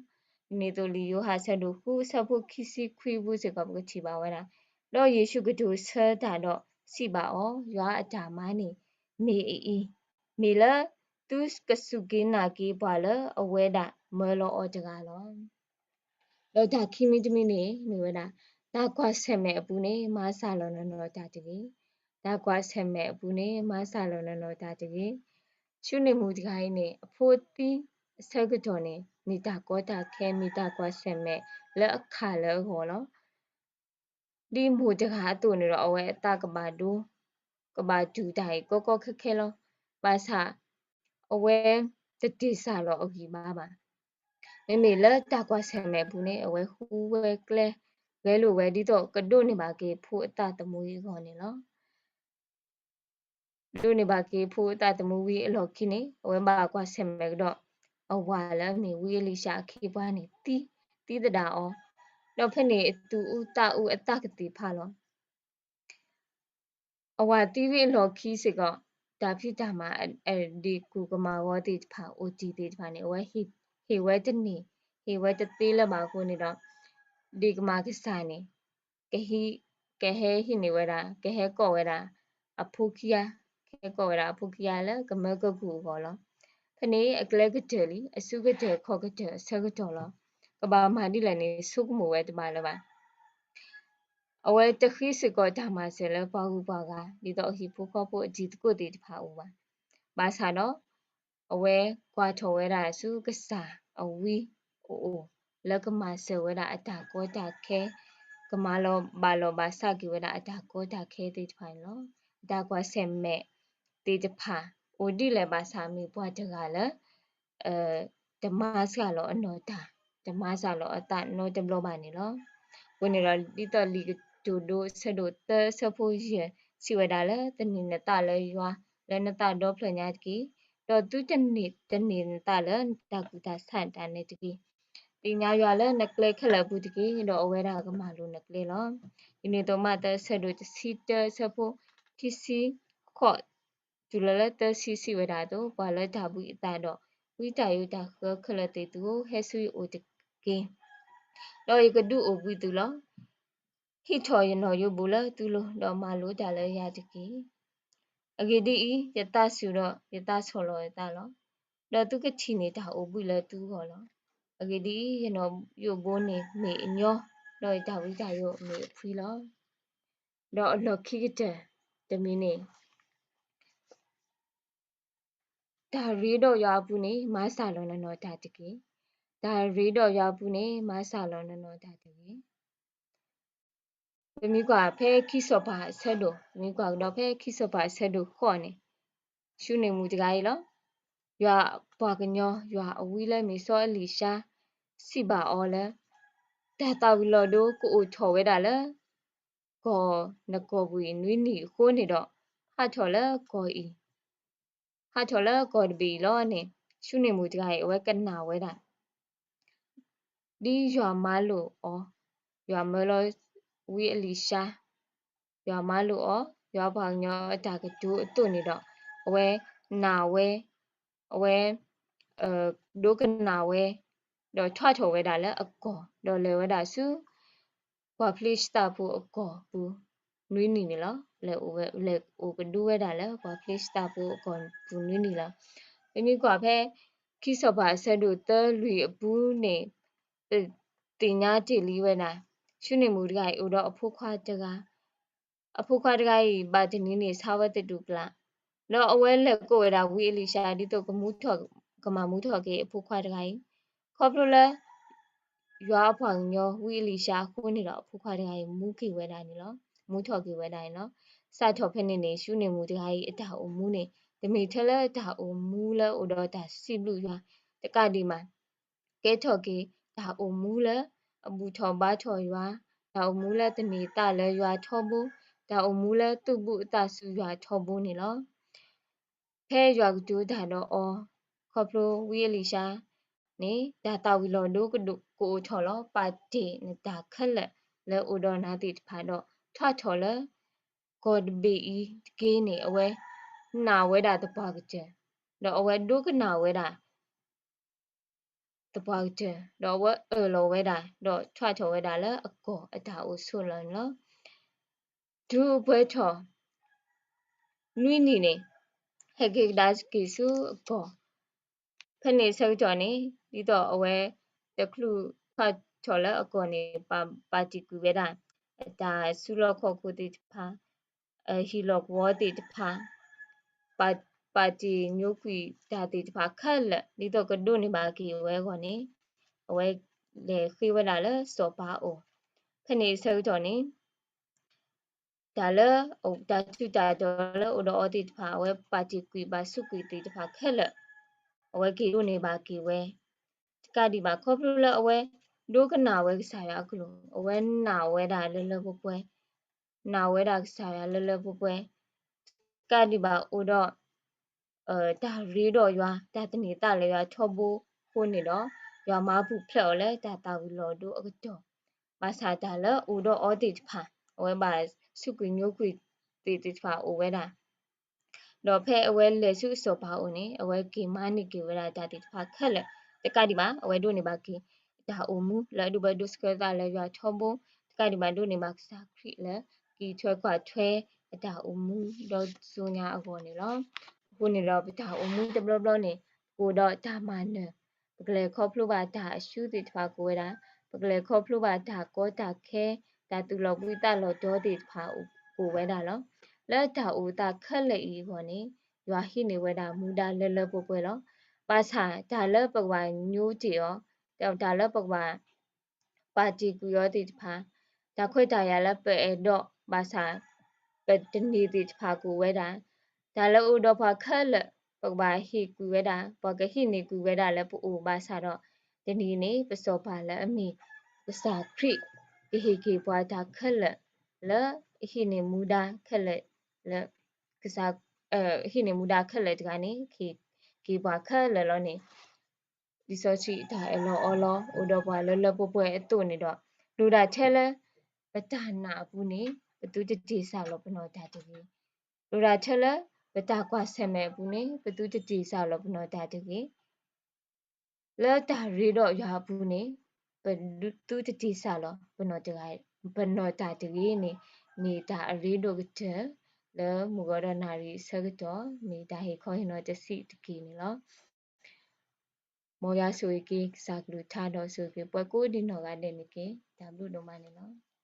န့ၣ်အသိးလံာ်ယိၤဟၣ်အဆၢဒိၣ်ဃုအဆၢဖိခံဆံခွံအပူၤစ့ၢ်ကီး ပကထံၣ်ဘၣ်ဝဲဒၣ်, ဒီးယ့ၣ်ၡူးကတိၤဆၢတၢ်ဒီးစံးဘၣ်အီၤ, ယွၤအတၢ်မၤန့ၣ် မ့ၢ်အအံၤ, မ့ၢ်လၢသုကစူၢ်က့ၤနာ်က့ၤပှၤလၢအဝဲဒၣ်မၢလီၤအီၤတဂၤလီၤ. ဒီးတၢ်ခံမံၤတမံၤန့ၣ် မ့ၢ်ဝဲဒၣ် တၢ်ကွၢ်ဆၢၣ်မဲာ်အပူၤန့ၣ် မၤစှၤလီၤနီၢ်နီၢ်တၢ်တဂ့ၤ, တၢ်ကွၢ်ဆၢၣ်မဲာ်အပူၤန့ၣ် မၤစှၤလီၤနီၢ်နီၢ်တၢ်တဂ့ၤ. ဆူန့ၢ်မူတဂၤအံၤန့ၣ် အဖိသံအဆၢကတီၢ်န့ၣ် မ့ၢ်တၢ်ကီတၢ်ခဲ မ့ၢ်တၢ်ကွၢ်ဆၢၣ်မဲာ်လၢအခးလၢအဂီၢ်လီၤ. ဒ်မိၢ်တဂၤအသိးန့ၣ်ဒီး အဝဲအသးကဘၣ်ဒိ, ကဘၣ်တူၢ်တၢ်အံၤကီကီခဲခဲလီၤ. ဘၣ်ဆၣ် အဝဲတတ့ၢ်စှၤလီၤအဂံၢ်ဘါဘၣ်. မ့မ့ၢ်လၢတၢ်ကွၢ်ဆၢၣ်မဲာ်အပူၤန့ၣ် အဝဲဃုဝဲကျဲ ဂဲၤလိာ်ဝဲဒ်သိးကဒိးန့ၢ်ဘၣ်က့ၤဖိအသးသမူအံၤအဂီၢ်န့ၣ်လီၤ. ဒိးန့ၢ်ဘၣ်က့ၤဖိအသးသမူဝံၤအလီၢ်ခံန့ၣ် အဝဲဘၣ်ကွၢ်ဆၢၣ်မဲာ်ကဒီး အဝၤလၢအမ့ၢ်ဝံအလံၤၡၢအခ့အပှၤန့ၣ် သံ, သံသဒၣ်အီၤ, ဒီးဖဲန့ၣ်အသူၣ်အူသးအူအသးကသ့ၣ်ဖးလီၤ. အဝၤသံဝံၤအလီၢ်ခံစ့ၢ်ကီး တၢ်ဖံးတၢ်မၤ ဒ့ၣ်ကူၣ်ကမၤဂီၤသ့ၣ်တဖၣ် အိၣ်တ့ၢ်သ့ၣ်တဖၣ်န့ၣ် အဝဲဟ့ၣ်ဝဲတန့ၢ်, ဟ့ၣ်ဝဲတသ့လၢၤဘၣ်အဃိန့ၣ်ဒီး ဒ့ၣ်ကမၤကစၢ်န့ၣ် ကဟဲဟံးန့ၢ်ဝဲဒၣ် ကဟဲကိးဝဲဒၣ် အဖိခံဂၤ, ကဟဲကိးဝဲဒၣ်အဖိခံဂၤလၢကမၢကကူၣ်အဂီၢ်လီၤ. ဖဲန့ၣ်အကျဲကတၢၢ်လံ အစုကတၢၢ်ခီၣ်ကတၢၢ်အဆၢကတီၢ်လီၤ. ကဘၣ်မၤဒ်လဲၣ်န့ၣ် ဆိကမိၣ်ဝဲတဘၣ်လၢၤဘၣ်. အဝဲတဃ့စ့ၢ်ကီးတၢ်မၤစၢၤလၢပှၤဂုၤပှၤဂၤ ဒ်သိးအဟံၣ်ဖိဃီဖိအတံၤသကိးသ့ၣ်တဖၣ်အိၣ်ဘၣ်. ဘၣ်ဆၣ်ဒီး အဝဲကွၢ်ထီၣ်ဝဲဒၣ်ဆူကစၢ်အဝံအအိၣ် လၢကမၤစၢၤဝဲဒၣ်အတၢ်ကီတၢ်ခဲ, ကမၤလီၤဘၣ်လီၤဘၣ်စးက့ၤဝဲဒၣ်အတၢ်ကီတၢ်ခဲသ့ၣ်တဖၣ်န့ၣ်လီၤ. အတၢ်ကွၢ်ဆၢၣ်မဲာ်သ့ၣ်တဖၣ် အိၣ်ဒ်လဲၣ်ဘၣ်ဆၣ်မ့ၢ်ပှၤတဂၤလၢ တမၤစှၤလီၤအနီၢ်တၢ်, တမၤစှၤလီၤအသးနီတဘျီဘၣ်န့ၣ်လီၤ. အဃိန့ၣ်ဒီး ဒ်သိးလံာ်ကတိၤဒိအဆၢဒိၣ်သၢအဆၢဖိယဲၢ် စံးဝဲဒၣ်လၢ သန့ၤနသးလၢယွၤ လၢနသးဒီဖျၢၣ်ညါတက့ၢ်. ဒီးသုတန့ၢ်, တန့ၢ်နသးလၢနတၢ်ကူၣ်တၢ်ဆးတၢ်နဲတဂ့ၤ. သ့ၣ်ညါယွၤလၢနကျဲခဲလၢာ်အပူၤတက့ၢ်, ဒီးအဝဲဒၣ်ကမၤလိၤနကျဲလီၤ. ဒ်န့ၣ်အသိးမးသဲအဆၢဒိၣ်တဆံတၢအဆၢဖိခံဆံဃိး တုၤလီၤလၢသၢဆံ စံးဝဲဒၣ်အသိး, ပှၤလၢတၢ်ဘှံးအသးဒီး ဝံတၢ်ယိးတၢ်ဃၢခဲလၢာ်သ့ၣ်သုဧၢ, ဟဲဆူယအိၣ်တက့ၢ်. ဒီးယကဒုးအိၣ်ဘှံးသုလီၤ. ဟံးထီၣ်ယနီၣ်ယိးဘူးလၢသုလိၤ, ဒီးမၤလိတၢ်လၢယၤတက့ၢ်. အဂ့ၢ်ဒ်အံၤ, ယသးစူၤဒီးယသးဆီၣ်လီၤယသးလီၤ. ဒီးသုကထံၣ်န့ၢ်တၢ်အိၣ်ဘှံးလၢသုဂီၢ်လီၤ. အဂ့ၢ်ဒ်အံၤ, ယနီၣ်ယိးဘူးန့ၣ်မ့ၢ်အညီ, ဒီးယတၢ်ဘှံးတၢ်ယိးမ့ၢ်အဖှံလီၤ. ဒီးအလီၢ်ခံကတၢၢ်တမံၤန့ၣ် တၢ်ရ့ဒီးယွၤအပူၤန့ၣ် မၤစှၤလီၤနီၢ်နီၢ်တၢ်တဂ့ၤ. တၢ်ရ့ဒီးယွၤအပူၤန့ၣ် မၤစှၤလီၤနီၢ်နီၢ်တၢ်တဂ့ၤ. ပမ့ၢ်ကွၢ်ဖဲခံစီၤပၤအဆၢဒိၣ်, ပမ့ၢ်ကွၢ်ကဒီးဖဲခံစီၤပၤအဆၢဒိၣ်ဃိးန့ၣ်, ဆူန့ၢ်မူတဂၤအံၤလီၤ. ယွၤပှၤကညီ, ယွၤအဝံလၢမ့ၢ်စီၤအလံၤၡါ စံးဘၣ်အီၤလၢ တၢ်သၣ်ဝံၤလီၤဒိကအိၣ်ထီၣ်ဝဲဒၣ်လၢ ကီၢ်နကီၢ်ပူၤအံၤနွံနံၤအဃိန့ၣ်ဒီး ဟးထီၣ်လၢကီၢ်အံၤ, ဟးထီၣ်လၢကီၢ်တဘ့ၣ်အံၤလီၤန့ၣ် ၡူနံၣ်မူးတဂၤအံၤ အဝဲကနၣ်ဝဲဒၣ် ဒ်ယွၤမၤလိာ်အီၤ, ယွၤမၢလီၤဝံအ့လံၡါ, ယွၤမၤလိာ်အီၤ, ယွၤပှၤကညီအတၢ်ကတိၤအသိးန့ၣ်ဒီး အဝဲနာ်ဝဲ, အဝဲ ဒိကနၣ်ဝဲ, ဒီးထီၣ်ထီၣ်ဝဲဒၣ်လၢအကီၢ်, ဒီးလဲၤဝဲဒၣ်ဆူ ပှၤဖလ့ၡသးဖိအကီၢ်ပူၤနွံနံၤန့ၣ်လီၤ. လဲၤအိၣ်ဝဲ, လဲၤအိၣ်ကဒုဝဲဒၣ်လၢပှၤဖလ့ၡသးဖိအကီၢ်ပူၤနွံနံၤလီၤ. ပမ့ၢ်ကွၢ်ဖဲ ခံစီၤပၤအဆၢဒိၣ်သၢလွံၢ်အပူၤန့ၣ် ပသ့ၣ်ညါတ့ၢ်လံဝဲဒၣ် ၡူနံၣ်မူးတဂၤအံၤအိၣ်ဒီးအဖိခွါတဂၤ အဖိခွါတဂၤအံၤ ဘၣ်တနံၤန့ၣ် ဆါဝဲသတူၢ်ကလာ်, ဒီးအဝဲလဲၤကိးဝဲဒၣ်ဝံအ့လံၡါ ဒ်သိးကမၤမူထီၣ်က့ၤအဖိခွါတဂၤအံၤ, ခီဖျိလၢ ယွၤအပှၤကညီဝံအ့လံၡါအဃိန့ၣ်ဒီး အဖိခွါတဂၤအံၤ မူက့ၤဝဲဒၣ်န့ၣ်လီၤ. မူထီၣ်က့ၤဝဲဒၣ်န့ၣ်လီၤ. စးထီၣ်ဖဲန့ၣ်န့ၣ် ၡူနံၣ်မူးတဂၤအံၤအတၢ်အိၣ်မူန့ၣ် တမ့ၢ်ထဲလၢတၢ်အိၣ်မူလၢအိၣ်ဒီးတၢ်စံးဘျုးယွၤတကးဒံးဘၣ် ကဲထီၣ်က့ၤတၢ်အိၣ်မူလၢအဘူၣ်ထီၣ်ဘါထီၣ်ယွၤ, တၢ်အိၣ်မူလၢသန့ၤသးလၢယွၤထီဘိ, တၢ်အိၣ်မူလၢသူၣ်ဘံၣ်အသးစူၤယွၤထီဘိန့ၣ်လီၤ. ဖဲယွၤကတိၤတၢ်ဒီးအီၤ ခီဖျိဝံအ့လံၡါန့ၣ် တၢ်သၣ်ဝံၤလီၤဒိကဒိၣ်ကအိၣ်ထီၣ်လီၤ. ပာ်တ့ၢ်နတၢ်ခဲလၢာ်လၢအိၣ်ဒီးနၤသ့ၣ်တဖၣ်ဒီး ထီၣ်ထီၣ်လၢကီၢ်တဘ့ၣ်အံၤတက့ၢ်န့ၣ် အဝဲနာ်ဝဲဒၣ်သပှၢ်ကတၢၢ်, ဒီးအဝဲဒိကနၣ်ဝဲဒၣ် သပှၢ်ကတၢၢ်, ဒီးအဝဲအၢၣ်လီၤဝဲဒၣ် ဒီးထီၣ်ထီၣ်ဝဲဒၣ်လၢအကီၢ်အတၢ်အိၣ်ဆိးလီၤန့ၣ်လီၤ. တုၤအပှဲၤထီၣ် နွံနံၤန့ၣ် ဟဲက့ၤကဒါက့ၤဆူအကီၢ်, ဖဲန့ၣ်အဆၢကတီၢ်န့ၣ် ဒ်သိးအဝဲတချုးထီၣ်ထီၣ်လၢအကီၢ်န့ၣ် ပာ်တ့ၢ်ကွံာ်ဝဲဒၣ် အတၢ်စုလီၢ်ခီၣ်ခိၣ်သ့ၣ်တဖၣ် ဟံၣ်လီၢ်ကဝီၤသ့ၣ်တဖၣ်, ပာ်တ့ၢ်ညိကွံာ်တၢ်သ့ၣ်တဖၣ်ခဲလၢာ် ဒ်သိးကဒိးန့ၢ်ဘၣ်က့ၤဝဲအဂီၢ်န့ၣ် အဝဲလဲၤဃ့ဝဲဒၣ်လၢစီၤပၤအအိၣ်, ဖဲန့ၣ်အဆၢကတီၢ်န့ၣ် တၢ်လၢ တၢ်ထူးတၢ်တီၤလၢအိၣ်ဒီးအီၤသ့ၣ်တဖၣ် အဝဲပာ်တ့ၢ်ကွံာ်ဘၣ်ဆူးကွံာ်သ့ၣ်တဖၣ်ခဲလၢာ် အဝဲက့ၤဒိးန့ၢ်ဘၣ်က့ၤဝဲ တကးဒံးဘၣ် ခီဖျိလၢအဝဲဒိကနၣ်ဝဲကစၢ်ယွၤအကလုၢ်, အဝဲနာ်ဝဲဒၣ်လၢလၢပှဲၤပှဲၤ, နာ်ဝဲဒၣ်ကစၢ်ယွၤလၢလၢပှဲၤပှဲၤ, တကးဒံးဘၣ်အိၣ်ဒီး တၢ်ရ့ဒီးယွၤ တၢ်သန့ၤသးလၢယွၤထီဘိအဃိန့ၣ်ဒီး ယွၤမၤပူၤဖျဲးအီၤလၢတၢ်သၣ်ဝံၤလီၤဒိအကတီၢ်, ဘၣ်ဆၣ်တၢ်လၢအိၣ်ဒီးအီၤသ့ၣ်တဖၣ် အဝဲဘၣ်ဆူးကွံာ်ညိကွံာ်သ့ၣ်သ့ၣ်တဖၣ်အိၣ်ဝဲဒၣ် ဒီးဖဲအဝဲလဲၤဆူစီၤပၤအအိၣ်န့ၣ် အဝဲက့ၤမၤန့ၢ်က့ၤဝဲဒၣ်တၢ်သ့ၣ်တဖၣ်ခဲလၢာ်, တကးဒံးဘၣ် အဝဲဒိးန့ၢ်ဘၣ်က့ၤ တၢ်အိၣ်မူလၢအဒိၣ်ဘၣ်ဒိဆှၢသးလၢယွၤထီဘိ, တကးဒံးဘၣ် ဒိးန့ၢ်ဘၣ်ကစၢ်ခရံာ်လၢ က့ၤထွဲကွၢ်ထွဲအတၢ်အိၣ်မူဒီးဆူညါအဂီၢ်န့ၣ်လီၤ. အဃိန့ၣ်ဒီး ပတၢ်အိၣ်မူတဘျီဘျီန့ၣ် ကအိၣ်ဒီးတၢ်မၤနၢၤ, ပကလဲၤခီဖျိဘၣ်တၢ်အရှုံးသ့ၣ်တဖၣ်ကအိၣ်ဝဲဒၣ်, ပကလဲၤခီဖျိဘၣ်တၢ်ကီတၢ်ခဲ, တၢ်သူၣ်လီၤဘှံးသးလီၤတီၤသ့ၣ်တဖၣ်ကအိၣ်ဝဲဒၣ်လီၤ. လၢတၢ်အိၣ်သးခဲလၢာ်အံၤအဂီၢ်န့ၣ် ယွၤဟံးန့ၢ်ဝဲဒၣ်မူဒါလၢလၢပှဲၤပှဲၤလီၤ. ဘၣ်ဆၣ်တၢ်လၢပကဘၣ်ညိတ့ၢ်အီၤ, တၢ်လၢပကဘၣ် ပာ်တ့ၢ်ကွံာ်အီၤသ့ၣ်တဖၣ်, တၢ်ခွဲးတၢ်ယာ်လၢပအဲၣ်ဒိးဘၣ်ဆၣ် ပတန့ၢ်သ့ၣ်တဖၣ်ကအိၣ်ဝဲဒၣ်, တၢ်လၢအိၣ်ဒီးပှၤခဲလၢာ် ပကဘၣ်ဟ့ၣ်ကွံာ်ဝဲဒၣ်, ပှၤကဟံးန့ၢ်ကွံာ်ဝဲဒၣ်လၢပအိၣ်ဘၣ်ဆၣ်ဒီး တနံၤန့ၣ် ပစီၤပၤလၢအမ့ၢ်ကစၢ်ခရံာ် ကဟ့ၣ်က့ၤပှၤတၢ်ခဲလၢာ် လၢအဟံးန့ၢ်မူဒါခဲလၢာ် လၢ ဟံးန့ၢ်မူဒါခဲလၢာ်တဂၤန့ၣ် ကဟ့ၣ်က့ၤပှၤခဲလၢာ်လီၤန့ၣ် လံာ်စီဆှံတၢ်အၢၣ်လီၤအီလီၤ အိၣ်ဒီးပှၤလၢလၢပှဲၤပှဲၤအသိးန့ၣ်ဒီး လိၣ်ဒၣ်ထဲလၢပတၢ်နာ်အပူၤန့ၣ် ပသုတတ့ၢ်စၢ်လီၤပနီၢ်တၢ်တဂ့ၤ. လိၣ်ဒၣ်ထဲလၢပတၢ်ကွၢ်ဆၢၣ်မဲာ်အပူၤန့ၣ် ပသုတတ့ၢ်စၢ်လီၤပနီၢ်တၢ်တဂ့ၤ. လၢတၢ်ရ့ဒီးယွၤအပူၤန့ၣ် ပသုတတ့ၢ်စၢ်လီၤ ပနီၢ်တၢ်တဂ့ၤန့ၣ် မ့ၢ်တၢ်အရ့ဒိၣ်ကတၢၢ် လၢမုၢ်ဂီၤဒီးနၣ်ရံၣ်အဆၢကတီၢ် မ့ၢ်တၢ်ဟ့ၣ်ခီဟ့ၣ်နီၤတဆံးတက့ၢ်န့ၣ်လီၤ. မ်ယွၤဆိၣ်ဂ့ၤက့ၤကစၢ်ကလုၢ်ကထါဒီးဆိၣ်ဂ့ၤက့ၤပှၤကိးဒံနီၢ်ဂၤဒဲးန့ၣ်တက့ၢ်. တၢ်ဘျုးဒိၣ်မးန့ၣ်လီၤ.